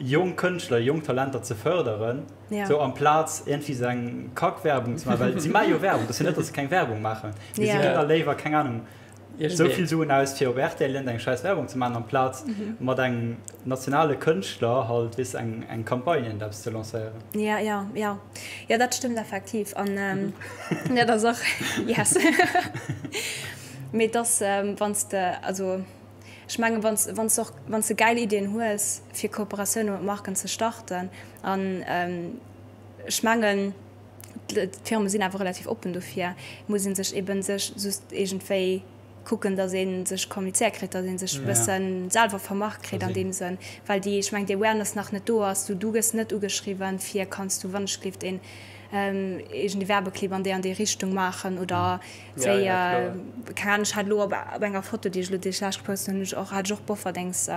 jonk Kënschtler, jonk Talenter ze fërderen, sou amplaz iergendwéi sou eng Kackwerbung ze maachen, well si maache jo Werbung, et ass jo net, dass se keng Werbung maachen, mee si ginn da léiwer, keng Anung, esou vill Suen aus fir op rtl eng scheiss Werbung ze maachen amplaz mat engem nationale Kënschtler halt, weess eng eng Campagne iergendeppes ze lancéieren. Ja, ja, ja. Jo, dat stëmmt effektiv an dat ass och, yes. Mee et ass, wann s de, also ech mengen, wann s, wann s och, wann s de gäil Iddien hues fir Kooperatioune mat Marken ze starten an ech mengen, D'Firme sinn awer relativ oppen dofir. Muss ee sech eben sech just iergendwéi kucken, datt ee sech kommunizéiert kritt, datt ee sech e bësse selwer vermarkt kritt an deem Sënn, well déi, ech mengen, déi Awareness nach net do ass. Du, du gëss net ugeschriwwen fir, kanns du wannechgelift een iergendee Werbeclip an déi an déi Richtung maachen oder wéi, keng Ahnung, ech hat elo op enger Foto, déi ech elo déi ech lech gepost hunn, hunn ech och, hat ech och Bofferdings.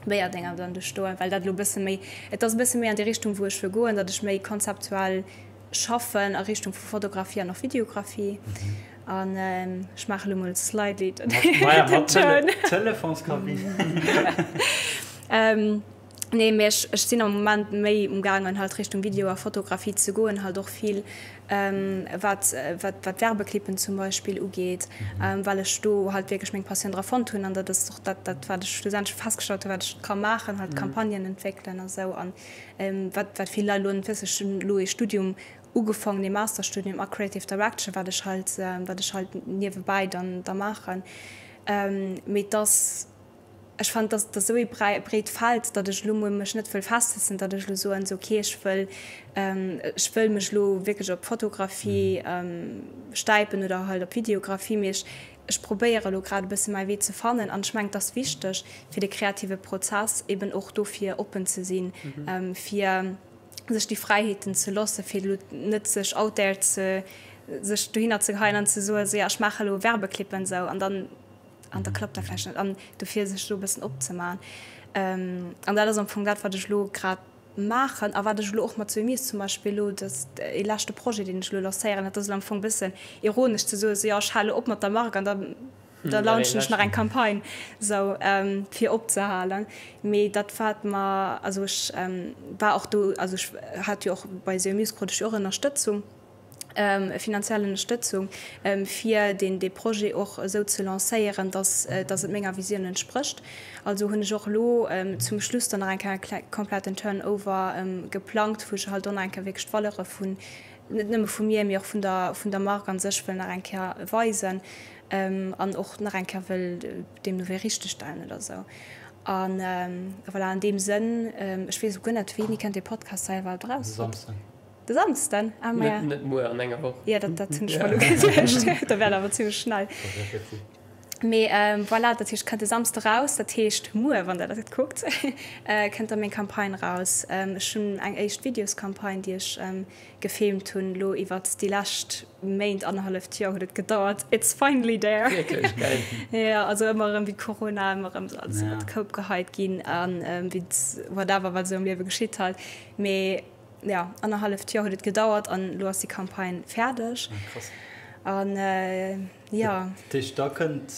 Béierdenger dann do stoen, well dat elo e bësse méi, et ass e bësse méi an déi Richtung wou ech wëll goen, datt ech méi konzeptuell schaffen a Richtung vu Fotografie an och Videografie an ech maache elo mol slightly den Toun. Telefonskabinn. Nee, mee ech, ech sinn am Moment méi umgaangen halt Richtung Video a Fotografie ze goen, halt och vill wat, wat, wat Werbeclippen zum Beispill ugeet, well ech do halt wierklech meng Passioun dra fonnt hunn an dat ass och dat, dat wat ech schlussendlech festgestallt hunn, wat ech ka maachen, halt Campagnen entwéckelen a sou an wat, wat vill Leit elo net wëssen, ech hunn elo ee Studium ugefaangen, ee Masterstudium a Creative Direction, wat ech halt, wat ech halt niewebäi dann da maachen, mee et ass. Ech fannen, dass dat esou ee breet Feld, datt ech elo mol mech net wëll festsetzen, datt ech elo soen, esou okay, ech wëll, ech wëll mech elo wierklech op Fotografie stäipen oder halt op Videografie, mee ech, ech probéiere elo grad e bësse mäi Wee ze fannen. An ech mengen, et ass wichteg fir de kreative Prozess eben och dofir oppen ze sinn, fir sech déi Fräiheeten ze loosse fir elo net sech out there ze, sech dohinner ze geheien an ze soen, esou ja ech maache elo Werbeclippen esou an dann, an da klappt dat vläicht net an dofir sech do e bëssen opzemaachen. An dat ass am Fong dat, wat ech elo grad maachen a wat ech elo och mat Zoé Mies zum Beispill elo, dat ass ee leschte Projet, deen ech elo lancéieren. Dat ass elo am Fong e bëssen ironesch ze soen, esou jo ech hale op mat der Mark an da da launchen ech nach eng Campagne esou fir opzehalen. Mee dat wat mer, also ech war och do, also ech hat jo och bei Zoé Mies krut ech jo och Ënnerstëtzung. finanziell Ënnerstëtzung, fir deen dee Projet och esou ze lancéieren, dass dass et menger Visioun entsprécht. Also hunn ech och elo zum Schluss dann nach eng Kéier e kompletten Turnover geplangt, wou ech halt och nach eng Kéier wierklech d'Valeure vun, net nëmme vu mir, mee och vun der vun der Mark a sech wëll nach eng Kéier weisen an och nach eng Kéier wëll deemno wéi richtegstellen oder esou. A voilà, an deem Sënn, ech weess elo guer net, wéini kënnt dee Podcast hei iwwerhaupt eraus? De Samsden. De Samsden? Ah, maja. Net, net muer, an enger Woch. Jo, dat, dat hunn ech mer elo geduecht. Da wär et awer zimmlech schnell. Mee voilà, dat heescht, kënnt de Samsde raus. Dat heescht, muer, wann der dat kuckt, kënnt da meng Campagne raus. Ech hunn eng éischt Videoscampagne, déi ech gefilmt hunn elo iwwert déi lescht Méint, annerhalleft Joer huet et gedauert. It's finally there! Wierklech? Geil. Jo, also ëmmer erëm, wéi Corona, ëmmer erëm esou alles iwwert de Koup geheit ginn an wéi whatever, wat esou am Liewe geschitt halt. Mee Jo, annerhalleft Joer huet et gedauert an elo ass déi Campagne fäerdeg. Ah, krass. An jo. Dat heescht, da kënnt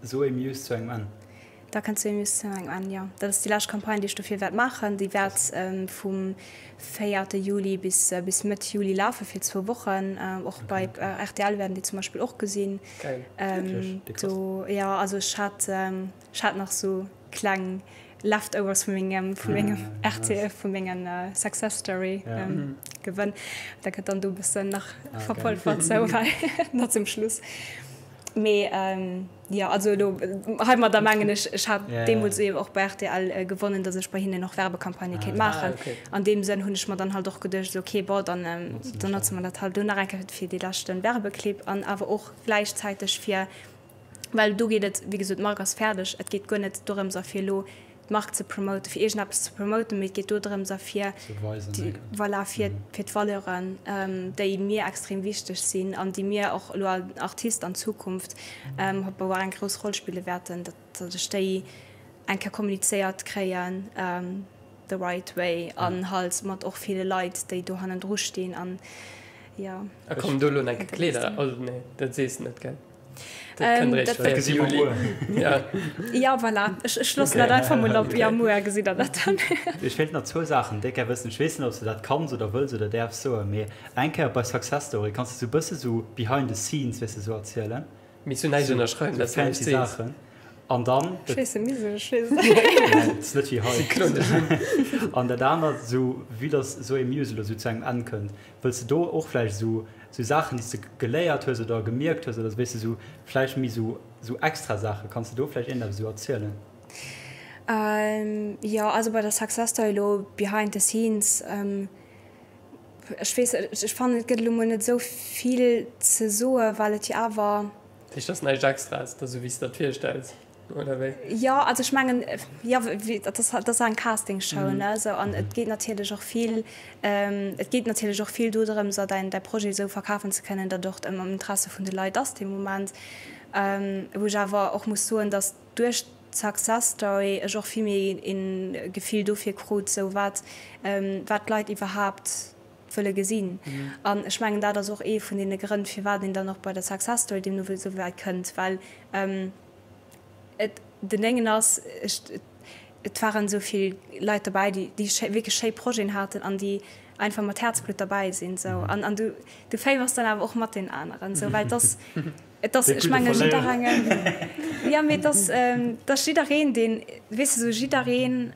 Zoé Muse zu engem Enn? Da kënnt Zoé Muse zu engem Enn, jo. Dat ass déi lescht Campagne, déi ech dofir wäert maachen. Déi wäert vum véierte Juli bis bis Mëtt Juli lafe fir zwou Wochen. Och bei rtl wäerten déi zum Beispill och gesinn. Geil. Wierklech? Déi krass. Do, jo, also ech hat ech hat nach sou kleng Leftovers vu mengem, vu mengem RTL, vu mengen Success Story Gewënn. Dat gëtt dann do e bëssen nach verpolfert, sou well nach zum Schluss. Mee jo, also elo heimadder mengen ech, ech hat deemools eben och bei rtl gewonnen, datt ech bei hinnen och Werbecampagnë kéint maachen. An deem Sënn hunn ech mer dann halt och geduecht, esou okay, bon, dann dann notze mer dat halt elo nach eng Kéier fir dee leschte Werbeclip an awer och gläichzäiteg fir Well do geet et, wéi gesot, d'Mark ass fäerdeg, et geet guer net dorëms a fir elo d'Mark ze promoten, fir iergendeppes ze promoten, mee et geet do drëms a fir déi, voilà, fir fir d'Valeuren, déi mir extrem wichteg sinn an déi mir och elo als Artist an Zukunft och eng grouss Roll spille wäerten, datt ech déi eng Kéier kommunizéiert kréien. The right way an halt mat och ville Leit déi do hannendru stinn an jo. A kommen do elo enke Kleeder? Also nee, dat sees de net, gell? Dat kënnt eréischt Dat gesi mer muer. Ja. Ja voilà, ech ech loossen dat einfach mol op. Ja muer gesitt der dat dann. Ech wéilt nach zwou Saachen déck gär wëssen. Ech weess net ob s de dat kanns oder wëlls oder däerfs soen, mee eng Kéier bei Success Story kanns de sou bësse sou behind the scenes, weess de, sou erzielen. Misst du näischt ënnerschreiwen, dass du näischt sees. An dann. Ech weess net, misst ech, ech weess et net. Et ass net wéi hei. Si kloen dech un. An dat anert, esou vue dass esou ee Musical esou zu engem Enn kënnt, wëlls de do och vläicht esou esou Saachen, déi s de geléiert hues oder gemierkt hues oder esou, weess de, esou vläicht méi esou esou extra Saachen, kanns de do vläicht iergendeppes esou erzielen? Jo, also bei der Success Story elo behind the scenes, Ech weess, ech fannen et gëtt elo mol net esou vill ze soe well et jo awer. Dat heescht, dat ass näischt Extraes, dat ass esou wéi s de der et virstells, oder wéi? Jo, also ech mengen, jo, dat ass, dat ass eng Castingshow, ne, esou an et geet natierlech och vill, et geet natierlech och vill dodrëms a däin, däi Projet esou verkafen ze kënnen, datt och am Interesse vun de Leit ass dee Moment. Wou ech awer och muss soen, datt duerch d'Success Story ech och vill méi een Gefill dofir krut, sou wat wat d'Leit iwwerhaapt wëlle gesinn. An ech mengen dat ass och ee vun deene Grënn firwat een dann och bei der Success Story deemno wéi sou wäit kënnt, well et den Déngen ass, ech. Et waren esou vill Leit dobäi, déi déi wierklech schéi Projeten haten an déi einfach mat Häerzblutt derbäi sinn esou. An an du du féiwers dann awer och mat den aneren esou, well et ass et ass ech menge jidderengem jo mee et ass et ass jiddereen deen weess de esou jiddereen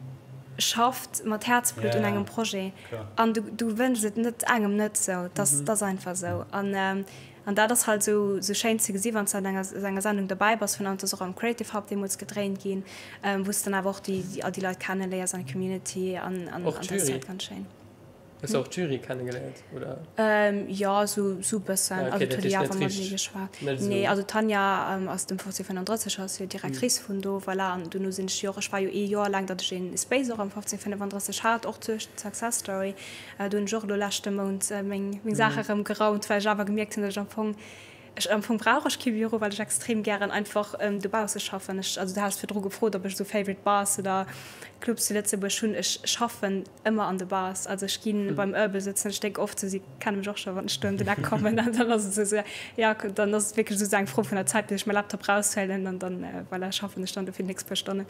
schafft mat Häerzblutt un engem Projet an du du wënschs et net engem net esou. Et ass et ass einfach esou an An dat ass halt esou schéin ze gesi wann s de an enger enger Sendung derbäi bass, vun an ass och am Creative Hub deemools gedréint ginn, wou s de dann awer och déi all déi Leit kenne léiers an d'Community an an Och dat ass d'Jury? halt ganz schéin. Hues de och d'Jury kennegeléiert oder? Jo, esou esou bëssen. Ah Also okay, et dat huet ee heescht jo net awer matenee richteg, geschwat. net Nee, esou. also d'Tanja ass dem 1535 ass jo Directrice vun do, voilà. An dono sinn ech jo och, ech war jo ee Joer laang, datt ech een Space och am 1535 hat, och zur Success Story. Do hunn ech och elo leschte Mount meng Saache rëm geraumt, well ech awer gemierkt hunn, datt ech am Fong, ech am Fong brauch ech kee Büro, well ech extrem gären einfach dobausse schaffen. Ech, also du has virdru gefrot, ob ech esou favorite Bars oder Clubs zu Lëtzebuerg hunn. Ech schaffen ëmmer an de Bars. Also ech gi beim Urban sëtzen, ech dénk oft esou, si kenne mech och scho wann ech do ëm den Eck kommen an dann ass et esou, jo, dann ass et wierklech esou eng Fro vun der Zäit, bis ech mäi Laptop raushuelen an dann, voilà, schaffen ech dann do fir déi nächst puer Stonnen.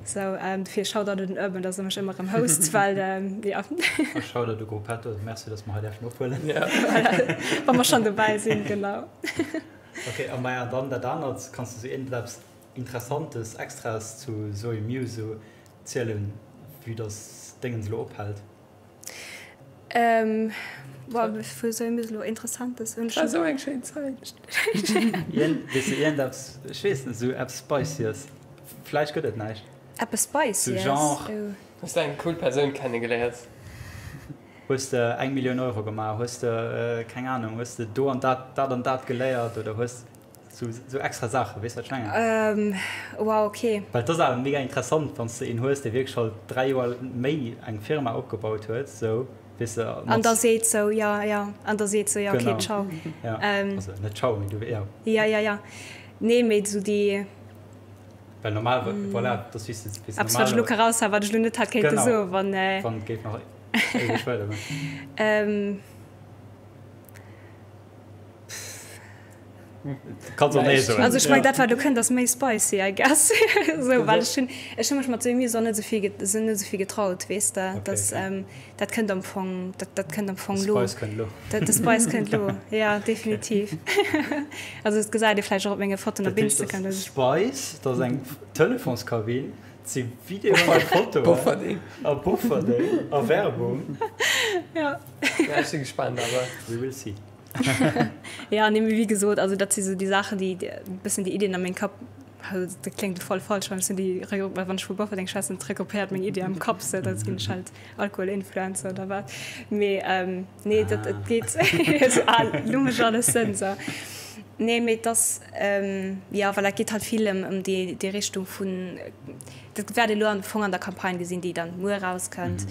Sou, dofir Shoutout un den Urban, dass e mech ëmmer erëm host, well, jo. A Shoutout u Gruppetto, merci, dass mer hei däerfen ophuelen. Voilà, wa mer schonn dobäi sinn, genau. Ok, a maja, dann dat anert, kanns de sou iergendeppes Interessantes, Extraes zu Zoe Mew sou zielen, vue dass Déngens elo ophält? Boah, vu Zoe Mew elo Interessantes hunn ech. War sou eng schéin Zäit. Weess de iergendeppes, ech weess net, sou eppes Spicyes? Vläicht gëtt et näischt. Eppes Spicyes? Sou Genre. Hues de eng cool Persoun kennegeléiert? Hues de eng Millioun Euro gemaach? Hues de, keng Ahnung, hues de do an dat, dat an dat geléiert oder hues sou, sou extra Saachen, weess wat ech mengen? Wow, ok. Well et ass awer mega interessant, wann s de een hues, dee wierklech halt 3 Joer méi eng Firma opgebaut huet, sou, weess de, An mat. da seet sou, jo, jo, an da seet sou, jo, ok, Genau, ciao. ja, also net ciao, mee du, jo. Jo, jo, jo. Nee, mee sou déi. Well normal, voilà, dat ass wéi s de, wéi s de Eppes, wat ech elo normal. ka raushauen, wat ech elo net hätt kéinte Genau, soen, wann. wann et géif nach éiweg weidergoen. Kanns och nee soen. Also ech meng dat wat elo kënnt ass méi spicy I guess esou, well ech hunn ech hu mech mat Sous och net esou vill esou net esou vill getraut weess de, dass dat kënnt am Fong dat dat kënnt am Fong elo. De Spice kënnt elo. De Spice kënnt elo, jo definitiv. Also et gesäit ee vläicht och op menge Fotoen op Instagram, dass ech. Spice, dat ass eng Telefonskabinn, et si Videoen a Fotoen. Bofferding. A Bofferding a Werbung. Jo. Ja ech si gespaant awer. We will see. Ja, nee, mee wéi gesot, also dat si sou déi Saachen, déi e bëssen déi Iddien a mengem Kapp, also dat kléngt voll falsch, wann ech sou déi, wann ech vu Bofferdeng schwätzen, regroupéiert meng Iddi am Kapp, sou dat ginn ech halt Alkoholinfluencer oder wat. Mee nee, dat et geet esou al, lo mécht alles Sënn, sou. Nee, mee et ass, jo, voilà, et geet halt vill ëm ëm déi déi Richtung vun, Dat wäert ee lo am Fong an der Campagne gesinn, déi dann muer erauskënnt,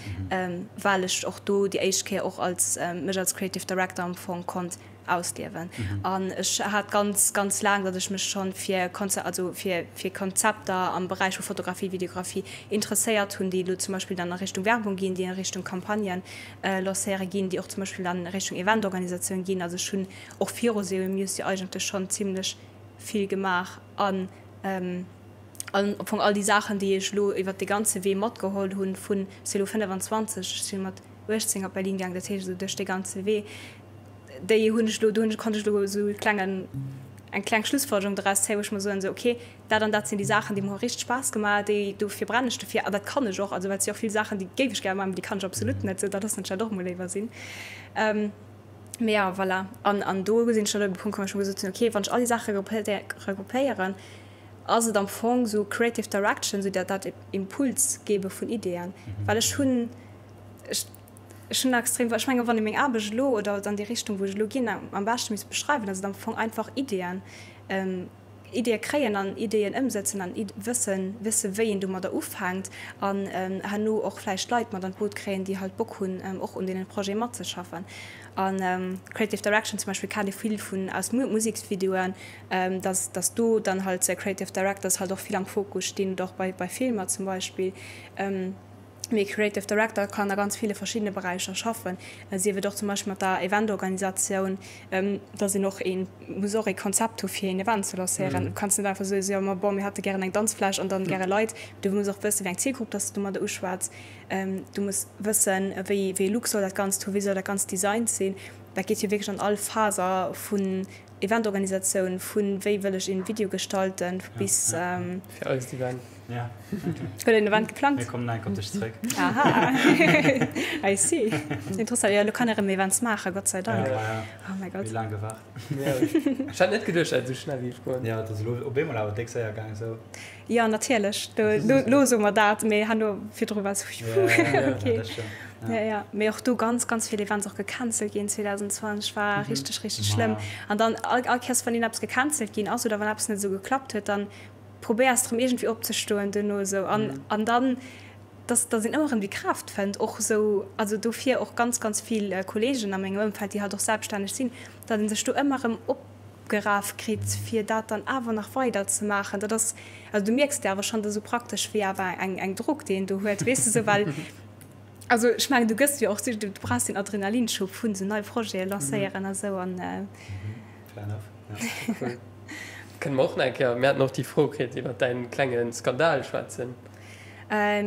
well ech och do déi éischt Kéier och als mech als Creative Director am Fong konnt ausliewen. An ech hat ganz, ganz laang, datt ech mech schonn fir Konze also fir fir Konzepter am Beräich vu Fotografie, Videografie interesséiert hunn, déi elo zum Beispill dann a Richtung Werbung ginn, déi a Richtung Campagnen lancéiere ginn, déi och zum Beispill dann a Richtung Eventorganisatioun ginn. Also ech hunn och viru SEO Muse jo eigentlech schonn zimlech vill gemaach an An am Fong all déi Saachen, déi ech elo iwwert dee ganze Wee matgeholl hunn, vun, ech si elo 25, ech si mat 18 op Berlin gaang, dat heescht esou duerch dee ganze Wee, déi hunn ech elo, do hunn ech, konnt ech elo esou e klengen, eng kleng Schlussfolgerung doraus zéien, wou ech mer soen, esou okay, dat an dat sinn déi Saachen, déi mer hu richteg Spaass gemaach, déi, dofir brennen ech dofir an dat kann ech och. Also well et si och vill Saachen, déi géif ech gär maachen, mee déi kann ech absolut net, esou dat ass natierlech och emol léiwer sinn. Mee jo, voilà. An, an do sinn ech dann op e Punkt komm, wou ech mer gesot hunn, okay, wann ech all déi Saache regroupéieren, ass et am Fong sou Creative Direction, sou dat dat Impuls gebe vun Ideeën, well ech hunn, ech ech hunn extrem, ech menge wann ee meng Aarbecht elo oder an déi Richtung wou ech elo ginn am beschte misst beschreiwen, ass et am Fong einfach Ideeën, Ideeë kréien an Ideeën ëmsëtzen an wëssen, wësse wéi een domadder ufänkt an herno och vläicht Leit mat an d'Boot kréien, déi halt Bock hunn och un deenen Projete matzeschaffen. An Creative Direction zum Beispill kennt ee vill vun aus Museksvideoen, dass dass do dann halt Creative Directors halt och vill am Fokus stinn oder och bei bei Filmer zum Beispill. Mee e Creative Director kann a ganz ville verschiddene Beräicher schaffen, sief et och zum Beispill mat der Eventorganisatioun, dass een och ee muss och ee Konzept hu fir een Event ze lancéieren. Du kanns net einfach soen, jo ma bon, mir hätte gären eng Danzfläch an dann gäre Leit. Du muss och wëssen, wéi eng Zilgrupp dass de domadder uschwätz. Du muss wëssen, wéi wéi ee Look soll dat Ganzt hu, wéi soll dat Ganzt designt sinn. Dat geet jo wierklech an all Faser vun Eventorganisatioun, vun wéi wëll ech een Video gestalten bis. Fir eist Event. Ja. Huet een Event geplangt? Mir kommen enk op dech zréck. Aha, I see. Interessant. Jo, elo kann ee rëm Events maachen, Gott sei Dank. Ja, ja. Oh mäi Gott. Wéi laang gewaart. Ja, ech hat net geduecht, dat et esou schnell géif goen. Ja, et ass elo op eemol awer déck séier gaang esou. Jo, natierlech. Do, do, elo soe mer dat, mee herno virdru war esou, Ja, ja, ja, okay. dat stëmmt. Ja, ja. Mee och do ganz, ganz vill Events och gecancelt ginn 2020, war richteg, richteg schlëmm. An dann all, all Kéiers, wann een eppes gecancelt ginn ass oder wann eppes net esou geklappt huet, dann probéiers erëm iergendwéi opzestoen duerno esou an an dann dass dass een ëmmer erëm déi Kraaft fënnt och esou, also dofir och ganz ganz vill Kollegen a mengem Ëmfeld déi halt och selbststänneg sinn, datt ee sech do ëmmer erëm opgeraf kritt fir dat dann awer nach weider ze maachen. Dat ass, also du mierks de awer schonn, dat ass esou praktesch wéi awer eng eng Drog déi een do huet, weess de esou, well also ech mengen du gëss jo och, du brauchs deen Adrenalinschub vun esou nei Projete lancéieren a sou an. Fair enough, ja. Cool. Kënne mer och nach eng Kéier, mir haten och déi Fro kritt, iwwer däin klenge Skandal schwätzen.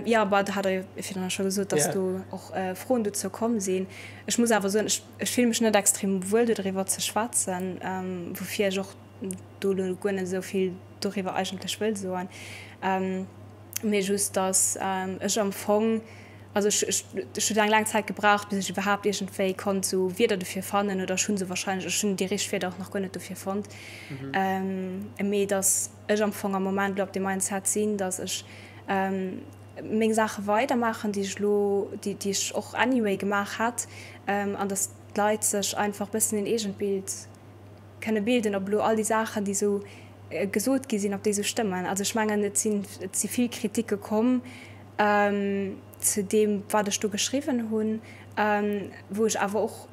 Jo, bah, do hat Der jo virdrun scho gesot, dass do och Froen dozou komm sinn. Ech muss awer soen, ech, ech fille mech net extrem wuel dodriwwer ze schwätzen, woufir ech och do elo guer net esou vill doriwwer eigentlech wëll soen. Mee just, dass ech am Fong, also ech, ech, ech hunn eng laang Zäit gebraucht, bis ech iwwerhaapt iergendwéi konnt esou Wierder dofir fannen, oder ech hu se wahrscheinlech, ech hunn déi richteg Wierder och nach guer net dofir fonnt. Mee dass ech am Fong am Moment elo op deem Mindset sinn, dass ech meng Saache weidermaachen, déi ech elo, déi, déi ech och anyway gemaach hätt, an dass d'Leit sech einfach e bëssen een eegent Bild kënne bilden, ob elo all déi Saachen, déi esou gesot gi sinn, ob déi esou stëmmen. Also ech mengen, et sinn, et si vill Kritike komm zu deem, wat ech do geschriwwen hunn, wou ech awer och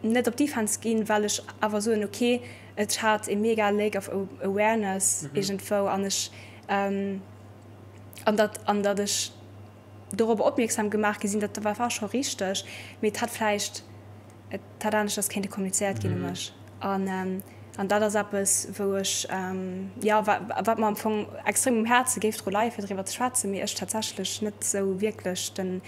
net op Defense ginn, well ech awer soen, okay, et hat e mega Lack of awareness iergendwou an ech, an datt, an datt ech dorobber opmierksam gemaach gi sinn, dat war scho richteg, mee et hätt vläicht, et hätt aneschters kéinte kommunizéiert ginn u mech. An, an dat ass eppes, wou ech, jo, wat mer am Fong extrem um Häerze géif dru leie fir driwwer ze schwätzen, mee ech tatsächlech net esou wierklech den,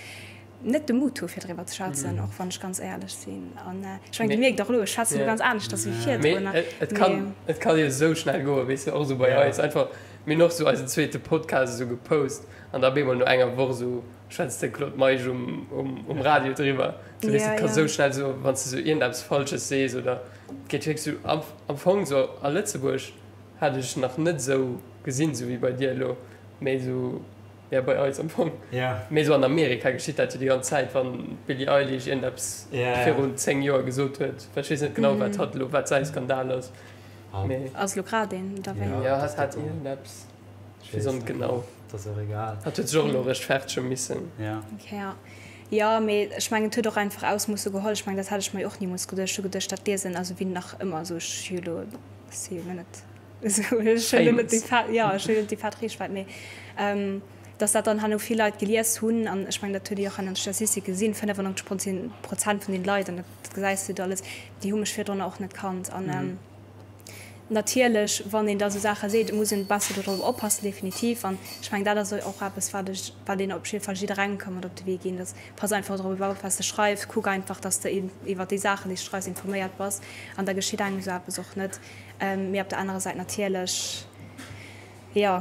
net de Mut hu fir driwwer ze schwätzen, och wann ech ganz éierlech sinn. An ech mengen, Dir mierkt och elo, ech schwätzen elo ganz aneschters wéi virdrun. Mee et kann, et kann jo esou schnell goen, weess de, och esou bei eis einfach, mir hunn och esou eisen zweete Podcast esou gepost an da op eemol no enger Woch esou schwätzt de Claude Meisch um, um, um Radio driwwer. So, weess de, et ka sou schnell sou, wann s de sou iergendeppes Falsches sees oder et geet wierklech sou am, am Fong sou a Lëtzebuerg hat ech nach net sou gesinn, sou wéi bei dir elo, mee sou, ja bei eis am Fong, mee sou an Amerika geschitt dat jo déi ganz Zäit, wann d'Billie Eilish iergendeppes virun 10 Joer gesot huet, well ech weess net genau, wat hatt elo, wat säi Skandal ass, mee. Ass elo grad een, oder wéi? Jo, hatt hat iergendeppes. Ech weess net genau. Dat ass och egal. Hat huet sech och elo rechtfertege missen. Ja. Okay, ja. Jo, mee ech mengen, et huet och einfach Ausmoosse geholl. Ech mengen, dat hat ech mer jo och nimools geduecht. Ech hu geduecht, dat liesen, also wéi nach ëmmer, esou ech hu jo elo, ech si jo elo net esou, ech hunn elo net déi fett, jo, ech hunn net déi fett Reechwäit, mee dass dat dann herno vill Leit gelies hunn an ech mengen, dat huet ee jo och an den Statistike gesinn, 95 Prozent vun den Leit, an dat gesäis du do alles, déi hu mech virdrunner och net kannt. An Natierlech, wann een da sou Saache seet, muss een besser dodrop oppassen, definitiv. An ech mengen, dat ass och eppes, wat ech, wat een op jidde Fall jidderengem ka mat op de Wee ginn, dass, pass einfach drop op, wat s de schreifs, kuck einfach, dass de iwwert déi Saachen, déi s de schreifs, informéiert bass, an da geschitt engem esou eppes och net. Mee op der anerer Säit natierlech, jo,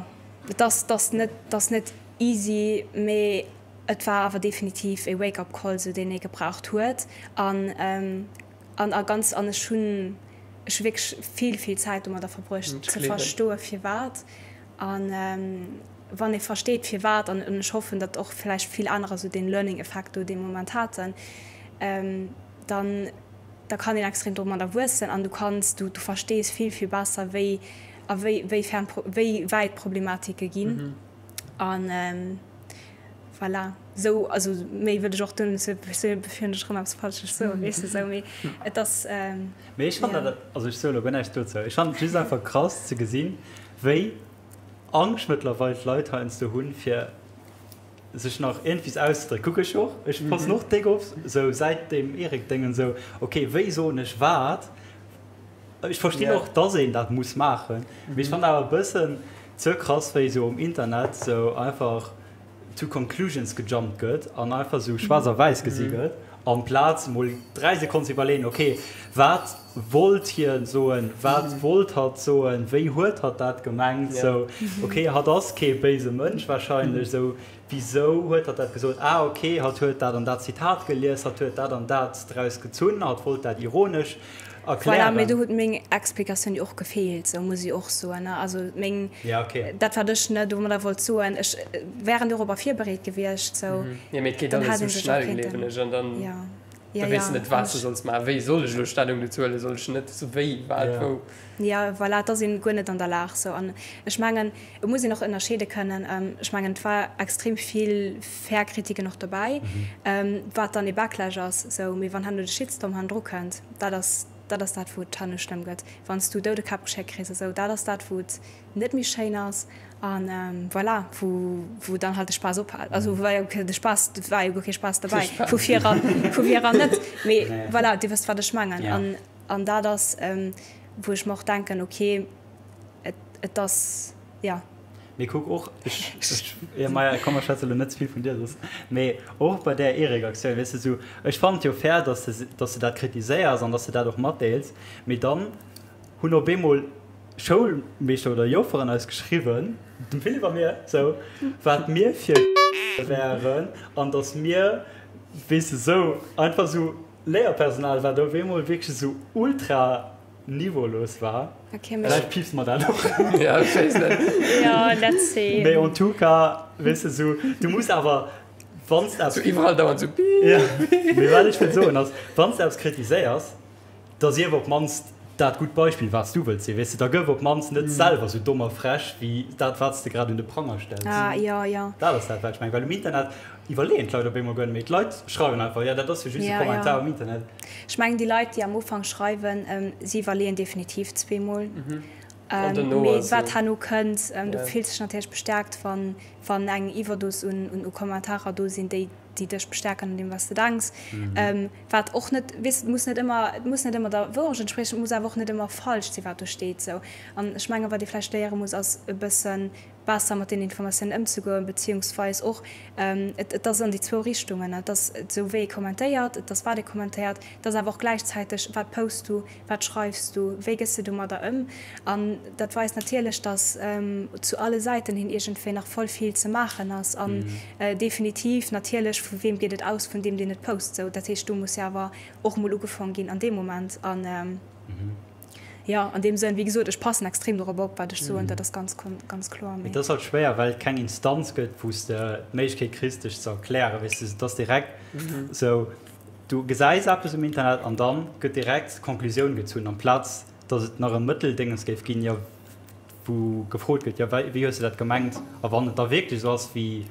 et ass, et ass net, et ass net easy, mee et war awer definitiv e Wake-up-Call, sou deen ee gebraucht huet. An, an a ganz, an ech hunn, Ech hu wierklech vill, vill Zäit domadder verbruecht, ze verstoe firwat. A wann ee versteet firwat, an ech hoffen, datt och vläicht vill anerer esou dee Learning Effekt do dee Moment haten, dann da kann een extrem domadder wuessen an du kanns, du du verstees vill, vill besser, wéi a wéi wéifern wéi wäit d'Problematike ginn. An Voilà, esou, also méi wëll ech och do net soen, bevir ech erëm eppes Falsches soen, weess de, esou, mee et ass, Mee ech fannen jo. dat, also ech soe lo guer näischt dozou, ech fannen et just einfach krass ze gesinn, wéi Angscht mëttlerweil d'Leit heiansdo hunn, fir. sech nach iergendwies auszedrécken. Kuck ech och, ech passen och déck op, sou säit deem Eric-Déngen, sou ok, wéi soen ech wat? Ech verstinn och, dass een dat muss maachen, mee ech fannen awer e bëssen ze krass, wéi sou um Internet sou einfach zu Conclusions gejumpt gëtt an einfach sou schwaarz a wäiss gesi gëtt, amplaz mol 3 Sekonnen ze iwwerleeën, ok, wat wollt hien soen, wat wollt hatt soen, wéi huet hatt dat gemengt, sou, ok, hatt ass kee béise Mënsch warscheinlech, sou, wisou huet hatt dat gesot, ah ok, hatt huet dat an dat Zitat gelies, hatt huet dat an dat draus gezunn, hatt wollt dat ironesch Voilà, mee do huet meng Explikatioun jo och gefeelt, sou muss ech och soen, ne. Also meng, Ja, okay. dat wat ech, ne, domadder wollt soen, ech wären dorobber virbereet gewiescht, sou, Ja, mee et geet dann alles hätt sou ee sech och schnell, kéinten, gleewen ech, an dann, ja, da ja, weess ja, de net, an wat s de ech. solls maachen. Wéi soll ech elo Stellung dozou huelen? Soll ech net? Sou wéi, wat, Ja. wou? Ja, voilà, et ass een guer net an der Lag, sou. An ech mengen, et muss een och ënnerscheede kënnen, ech mengen, et war extrem vill fair Kritiken och dobäi, wat dann ee Backlash ass, sou, mee wann herno de Shitstorm hannendru kënnt, dat ass, dat ass dat, wou et herno schlëmm gëtt, wann s du Doudekäpp geschéckt kriss a sou, dat ass dat, wou et net méi schéin ass a voilà, wou, wou dann halt de Spaass ophält. Also war jo de Spaass, et war jo guer kee Spaass dobäi, vu vir eran, vu vir eran net, mee voilà, Dir wësst, wat ech mengen. An, an dat ass, wou ech mer och denken, okay, et, et ass, jo. Mee kuck och, ech, ech, jo Maja, komm mer schwätze elo net ze vill vun dir soss, mee och bei där Eric-Aktioun, weess de, sou, ech fannen et jo fair, dass de, dass de dat kritiséiers an dass de dat och matdeels, mee dann hunn op eemol Schoulmeeschter oder Jofferen eis geschriwwen, dem Philippe a mir, sou, wat mir fir wären an dass mir, weess de, sou einfach sou Léierpersonal, wat op eemol wierklech sou ultra niveaulos war. Okay, mee. Vläicht piipse mer dat och. Ja, ech weess net. Ja, let's see. Mee en tout cas, weess de, sou, du muss awer, wann s de eppes. Sou iwwerall dauernd sou piip. Ja, mee wat ech wëll soen ass, wann s de eppes kritiséiers, da sief op d'mannst dat gutt Beispill, wat s du wëlls sinn, weess de, da gëff op d'mannst net selwer sou domm a frech wéi dat, wat s de grad un de Pranger stells. Ah, jo, jo. Dat ass dat, wat ech mengen, well um Internet iwwerleeën d'Leit op eemol guer net méi. D'Leit schreiwen einfach, jo, dat ass jo just e Ja, Kommentar ja. um Internet. Ech mengen, déi Leit, déi am Ufank schreiwen, si iwwerleeën definitiv zweemol. An dono Mee ass wat esou. herno kënnt, du Ja. fills dech natierlech bestäerkt, wann, wann eng Iwwerdos un, un Kommentarer do sinn, déi, déi dech bestäerken an deem, wat s de denks. Wat och net, weess, et muss net ëmmer, et muss net ëmmer der Wourecht entspriechen, et muss awer och net ëmmer falsch sinn, wat do steet, sou. An ech mengen, wat ee vläicht léiere muss, ass e bëssen besser mat deenen Informatiounen ëmzegoen, beziehungsweis och, et, et ass an déi zwou Richtungen, et ass esou wéi ee kommentéiert, et ass wat ee kommentéiert, et ass awer och gläichzäiteg, wat posts du, wat schreifs du, wéi gëss de domadder ëm. An dat weist natierlech, datt zu alle Säiten hin iergendwéi nach voll vill ze maachen ass. An definitiv natierlech, vu weem geet et aus? Vun deem, deen et post. Sou, dat heescht, do muss jo awer och emol ugefong ginn an deem Moment. An. Jo, an deem Sënn, wéi gesot, ech passen extrem dorop op, wat ech soen, dat ass ganz, ganz kloer. Mee et ass halt schwéier, well et keng Instanz gëtt, wou s de d'Méiglechkeet kriss, dech ze erklären. Weess de, et ass direkt esou, du gesäis eppes um Internet an da gëtt direkt d'Conclusioun gezunn, amplaz datt et nach e Mëtteldéngens géif ginn, jo, wou gefrot gëtt, jo, wéi hues de dat gemengt? A wann et da wierklech esou ass, wéi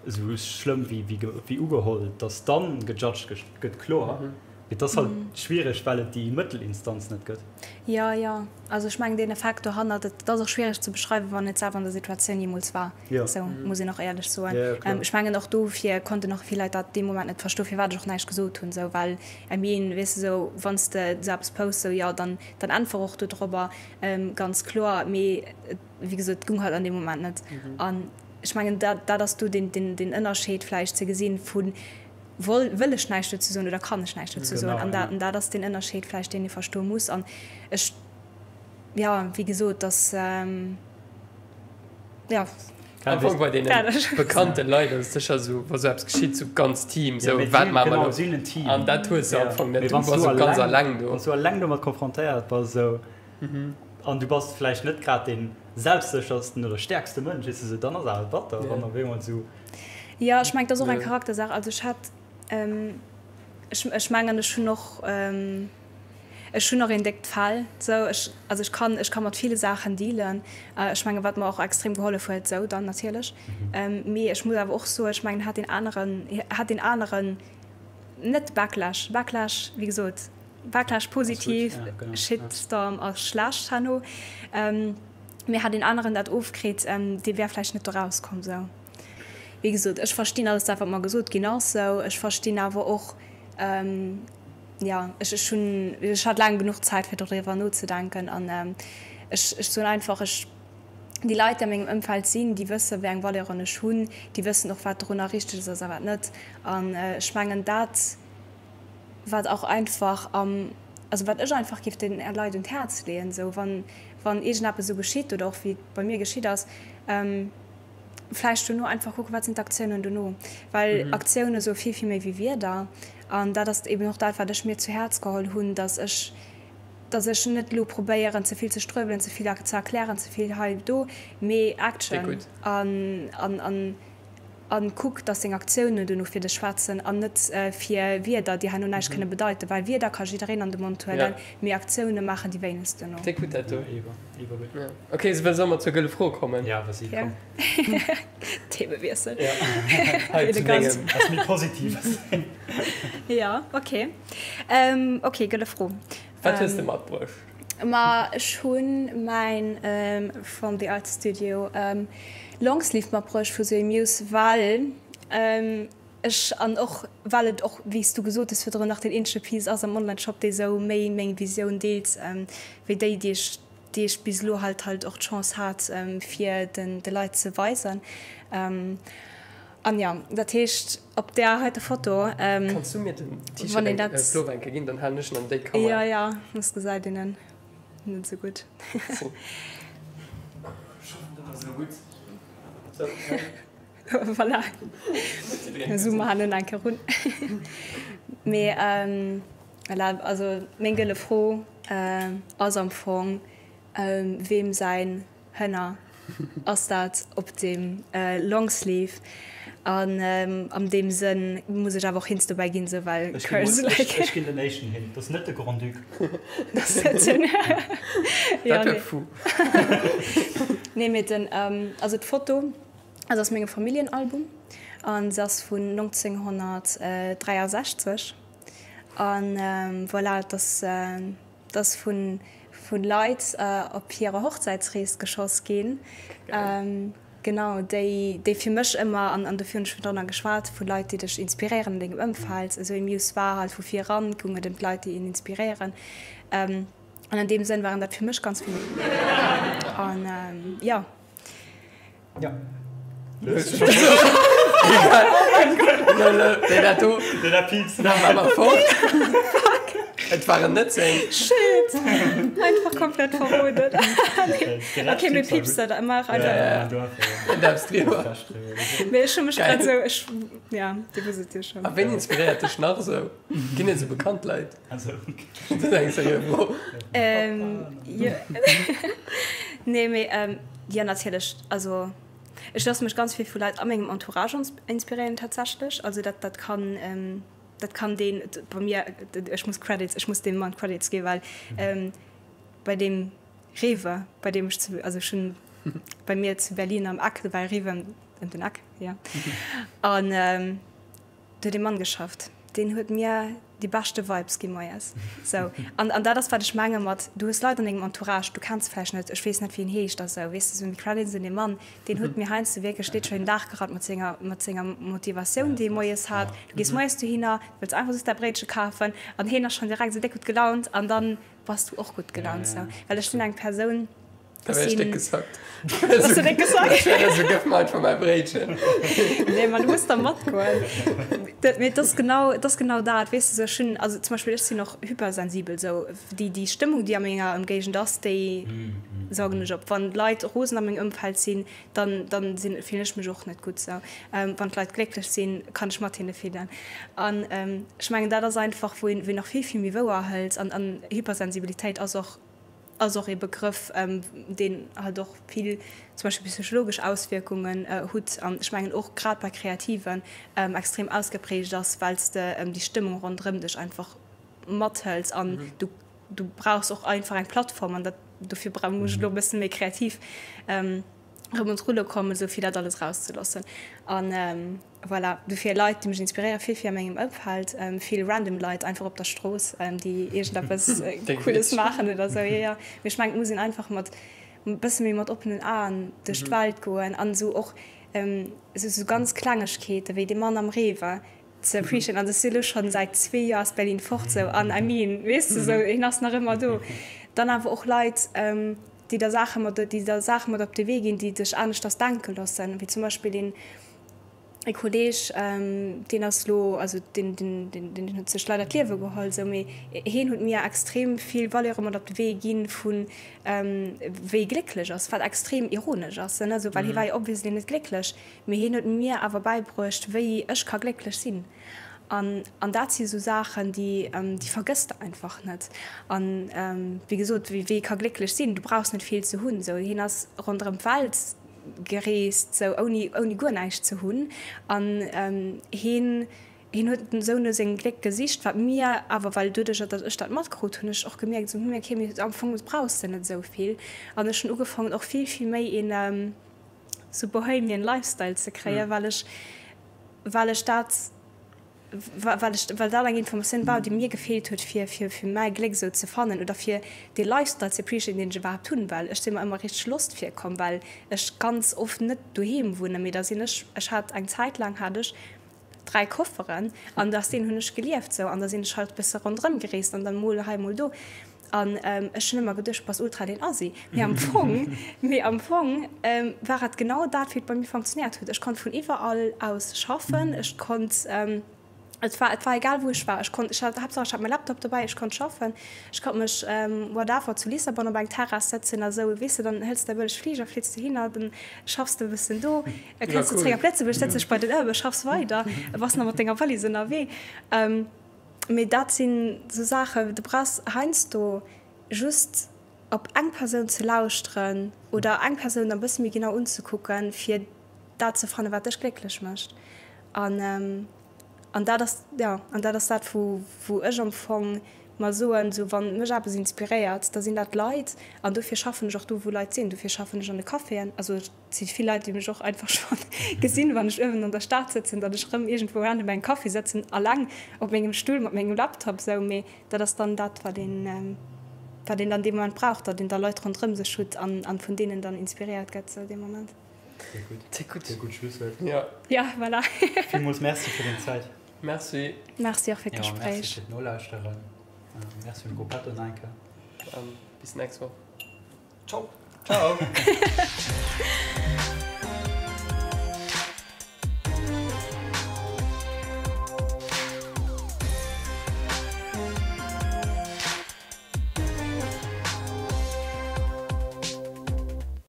esou schlëmm wéi ugeholl, datt dann gejudged gëtt, kloer. Et ass halt schwiereg, well et déi Mëttelinstanz net gëtt. Jo, jo. Also ech mengen deen Effekt dohannert, et ass och schwiereg ze beschreiwen, wann et selwer an der Situatioun jeemools war. Esou muss een och éierlech soen. Ech mengen och dofir konnten och vill Leit dat dee Moment net verstoen, firwat ech och näischt gesot hunn. Esou, well I mean, weess de, esou wann s de esou eppes posts, esou jo, dann dann äntwer och dodrobber, ganz kloer. Mee wéi gesot, et goung halt an deem Moment net. An ech mengen dat dat ass do deen deen deen Ënnerscheed vläicht ze gesinn vu Woll, wëll ech näischt dozou soen oder kann ech näischt dozou soen? An dat, dat ass deen Ënnerscheed vläicht, deen ee verstoe muss. An ech, jo, wéi gesot, dass, jo. Am Fong bei deene bekannte Leit ass et sécher esou, wa sou eppes geschitt, sou ganz Team, sou wat maache mer elo? An dat hues de am Fong net, du bass sou ganz alleng do. Wann s du alleng domat konfrontéiert bass, esou, an du bass vläicht net grad dee selbstséchersten oder stäerkste Mënsch, weess de, sou, dann ass awer batter, wann op eemol esou. Jo, ech mengen, et ass och eng Charaktersaach. Also ech hat, ech, ech mengen, ech hunn och, ech hunn och een déckt Fell, sou. Ech, also ech kann, ech ka mat ville Saachen dealen. Ech mengen, wat mer och extrem gehollef huet, sou dann natierlech. Mee ech muss awer och soen, ech mengen, hat deen aneren, hat deen aneren net Backlash, Backlash, wéi gesot, Backlash positiv, Shitstorm ass schlecht herno. Mee hat deen aneren dat ofkritt, dee wär vläicht net do rauskomm, sou. Wéi gesot, ech verstinn alles dat, wat mer gesot ginn ass sou. Ech verstinn awer och, jo, ech, ech hunn, ech hat laang genuch Zäit, fir doriwwer nozedenken. An ech, ech soen einfach, ech, déi Leit, déi a mengem Ëmfeld sinn, déi wëssen, wéi eng Valeuren ech hunn, déi wëssen och, wat dorunner richteg ass a wat net. An ech mengen, dat, wat och einfach am, also wat ech einfach géif den Leit un d'Häerz leeën, sou wann, wann iergendeppes esou geschitt oder och wéi et bei mir geschitt ass, vläicht dono einfach kucken, wat sinn d'Aktiounen dono, well Aktioune soe vill, vill méi wéi Wierder. An dat ass eben och dat, wat ech mir zu Häerz geholl hunn, datt ech, datt ech net elo probéieren, ze vill ze struewelen, ze vill ze erklären, ze vill hei, do, mee Action an, an, an. An kuck, dass deng Aktiounen dono fir dech schwätzen an net fir Wierder, déi herno näischt kënne bedeiten. Well Wierder ka jiddereen an de Mond huelen, mee Aktioune maachen déi wéinegst dono. Déck gutt dat do. Ok, sou solle mer zur gëlle Fro kommen? Ja, vas-y, komm. Themewiessel. Ja, hei zu dengem. Ass méi Positives. Ja, ok. Ok, gëlle Fro. Wat hues de matbruecht? Ma ech hunn mäin From the Art Studio Longsleeve matbruecht vu Zoe Muse, well ech, an och well et och, wéi s du gesot hues virdrun, nach deen eenzege Piece ass am Online-Shop, dee sou méi meng Visioun deelt wéi déi, déi ech, déi ech bis elo halt halt och d'Chance hat fir den de Leit ze weisen. An jo, dat heescht op där heite Foto. Kanns du mir den T-Shirt eng Plover eng Kéier ginn, dann halen ech en an déi Kamera. Jo, jo, soss gesäit een en net esou gutt. Ech hoffen dat ass elo gutt. Sou, hei. Voilà, zoome mer hannen eng Kéier run. Mee voilà, also meng gëlle Fro ass am Fong, weem säin Hënner ass dat op dem Longsleeve an am deem Sënn muss ech awer och Hints dobäi ginn, sou well cause like. Ech ginn den éischten Hint, dat ass net de Grand-Duc. Dat wär fou. Nee mee den, also d'Foto ass aus mengem Familljenalbum an se ass vun 1963 an voilà, et ass. 't ass vu Leit op hirer Hochzäitsrees geschoss ginn, genau, déi déi fir mech ëmmer, an dofir hunn ech virdrunner geschwat, vu Leit, déi dech inspiréieren an dengem Ëmfeld. Esou ee Muse war halt vu vir eran, goung et ëm d'Leit, déi een inspiréieren. An an deem Sënn waren dat fir mech ganz vill. An jo. Ja. Et waren net seng. Shit! Einfach komplett verroden. Okay, mir piepsen dat ëmmer einfach. Darfst driwwer. Mee ech hu mech grad esou, ech, ja, Dir wësst et jo schonn. A ween inspiréiert dech nach esou? Ginn et esou bekannt Leit? Also. Dat ass eng seriö Fro. Jo. Nee, mee jo, natierlech. Also ech loosse mech ganz vill vu Leit a mengem Entourage inspiréieren tatsächlech. Also dat, dat kann, dat kann deen bei mir, ech muss Credits, ech muss deem Mann Credits ginn, well bei deem Rewe, bei deem ech zu, also ech hunn bei mir zu Berlin am Eck, do war e Rewe ëm den Eck, jo, an Do huet ee Mann geschafft, deen huet mir déi beschte Vibes gi moies. Sou, an, an dat ass, wat ech menge mat, du hues Leit an dengem Entourage, du kenns vläicht net, ech weess net, wéi en heescht a sou, weess de, sou Credits un dee Mann, deen huet mir heiansdo wierklech literally den Dag gerappt mat senger, mat senger Motivatioun, déi e moies hat. Du gees moies dohinner, du wëlls einfach just däi Bréitche kafen an hien ass schonn direkt sou déck gutt gelaunt an dann bass du och gutt gelaunt, sou. Well ech sinn eng Persoun, Da wär ech déck gesackt. Bass du déck gesackt? Ech wär da sou, gëff mer einfach mäi Bréitchen. Nee, ma du muss da matgoen. Dat, mee et ass genau, et ass genau dat, weess de, sou ech hunn, also zum Beispill ech sinn och hypersensibel, sou déi, déi Stëmmung, déi a menger Ëmgéigend ass, déi saugen ech op. Wann d'Leit rosen a mengem Ëmfeld sinn, dann, dann sinn, fillen ech mech och net gutt sou. Wann d'Leit glécklech sinn, kann ech mat hinne fillen. An ech mengen, dat ass einfach, wou een, wou een nach vill, vill méi wouer hëlt. An, an Hypersensibilitéit ass och, ass och ee Begrëff, deen halt och vill zum Beispill psychologesch Auswierkungen hutt an ech mengen och grad bei Kreativen extrem ausgeprägt ass, well s de déi Stëmmung ronderëm dech einfach mathëls an du du brauchs och einfach eng Plattform an dat dofir bra muss ech elo e bësse méi kreativ erëm un d'Rulle kommen, esou fir dat alles erauszeloossen an. Voilà, dofir Leit déi mech inspiréieren, vill vill a mengem Ëmfeld, vill random Leit einfach op der Strooss, déi iergendeppes Cooles maachen oder sou. Jo, jo, mee ech mengen et muss een einfach mat e bësse méi mat oppenen Aen duerch d'Welt goen an esou och. Esou ganz Klengegkeete wéi dee Mann am Rewe ze appreciaten. An ech si lo schonn säit zwee Joer aus Berlin fort sou an I mean, weess de, sou hien ass nach ëmmer do. Dann awer och Leit, déi der Saache mat, déi der Saache mat op de Wee ginn, déi dech aneschters denke loossen, wéi zum Beispill een e Kolleg, deen ass lo, also deen, deen, deen, deen huet sech leider d'Liewe geholl sou, mee heen huet mir extrem vill Valeure mat op de Wee ginn vu wéi glécklech ass, wat extrem ironesch ass, ne, sou, well hie war jo obviously net glécklech, mee hien huet mir awer bäibruecht, wéi ech ka glécklech sinn. An, an dat si sou Saachen, déi, déi vergëss de einfach net. An wéi gesot, wéi, wéi ee ka glécklech sinn, du brauchs net vill ze hunn, sou. Hien ass ronderëm d'Welt gereest, sou, ouni, ouni guer näischt ze hunn. An hien, hien huet esou no sengem Gléck gesicht, wat mir awer, well doduercher, datt ech dat matkrut, hunn ech och gemierkt, esou, hm, okay, mee am Fong brauchs de net esou vill. An ech hunn ugefaangen och vill, vill méi een sou bohemian Lifestyle ze kréien, well ech, well ech dat, well ech, well dat eng Informatioun war, déi mir gefeelt huet, fir, fir, fir mäi Gléck esou ze fannen oder fir dee Lifestyle ze appreciaten, deen ech iwwerhaapt hunn, well ech si mer ëmmer richteg lost virkomm, well ech ganz oft net doheem wunnen, mee da sinn ech, ech hat eng Zäit laang hat ech 3 Kofferen an aus deenen hunn ech gelieft sou an da sinn ech halt bësse ronderëm gereest an dann mol hei mol do an ech hunn ëmmer geduecht, bass ultra deen Assi, mee am Fong, mee am Fong war et genau dat wéi et bei mir funktionéiert huet. Ech konnt vun iwwerall aus schaffen, ech konnt, et war, et war egal wou ech war, ech konnt, ech hat, Haaptsaach ech hat mäi Laptop dobäi, ech konnt schaffen, ech konnt mech whatever zu Lissabon op eng Terrass sëtzen a sou, weess de, dann hëls de e bëlleg Fliger, flitt dohinner, dann schaffs de e bëssen do. Da kënns du zréck op Lëtzebuerg, sëtz dech bei den Urban, schaffs weider, bass nach mat denger Wallis ënnerwee. Mee dat sinn esou Saachen, du brauchs heiansdo just op eng Persoun ze lauschteren oder eng Persoun e bësse méi genau unzekucken, fir dat ze fannen, wat dech glécklech mécht. An an dat ass, jo, an dat ass dat, wou wou ech am Fong mer soen, esou wann mech eppes inspiréiert, da sinn dat Leit. An dofir schaffen ech och do, wou Leit sinn. Dofir schaffen ech an de Caféen. Also Et si vill Leit, déi mech och einfach scho gesinn, wann ech uewen an der Stad sëtzen, datt ech erëm iergendwou random engem Café sëtzen, alleng op mengem Stull mat mengem Laptop esou. Mee dat ass dann dat, wat een, wat een dann dee Moment brauch, datt een da Leit ronderëm sech hutt an, an vun deenen dann inspiréiert gëtt esou dee Moment. Sehr gutt. Sehr gutt. Sehr gutt Schlusswuert. Jo. Ja, voilà. Villmools Merci fir deng Zäit. Merci. Merci och fir d'Gespréich. Jo, merci fir d'Nolauschteren. Merci un Gruppetto nach eng Kéier. Bis nächst Woch. Ciao. Ciao.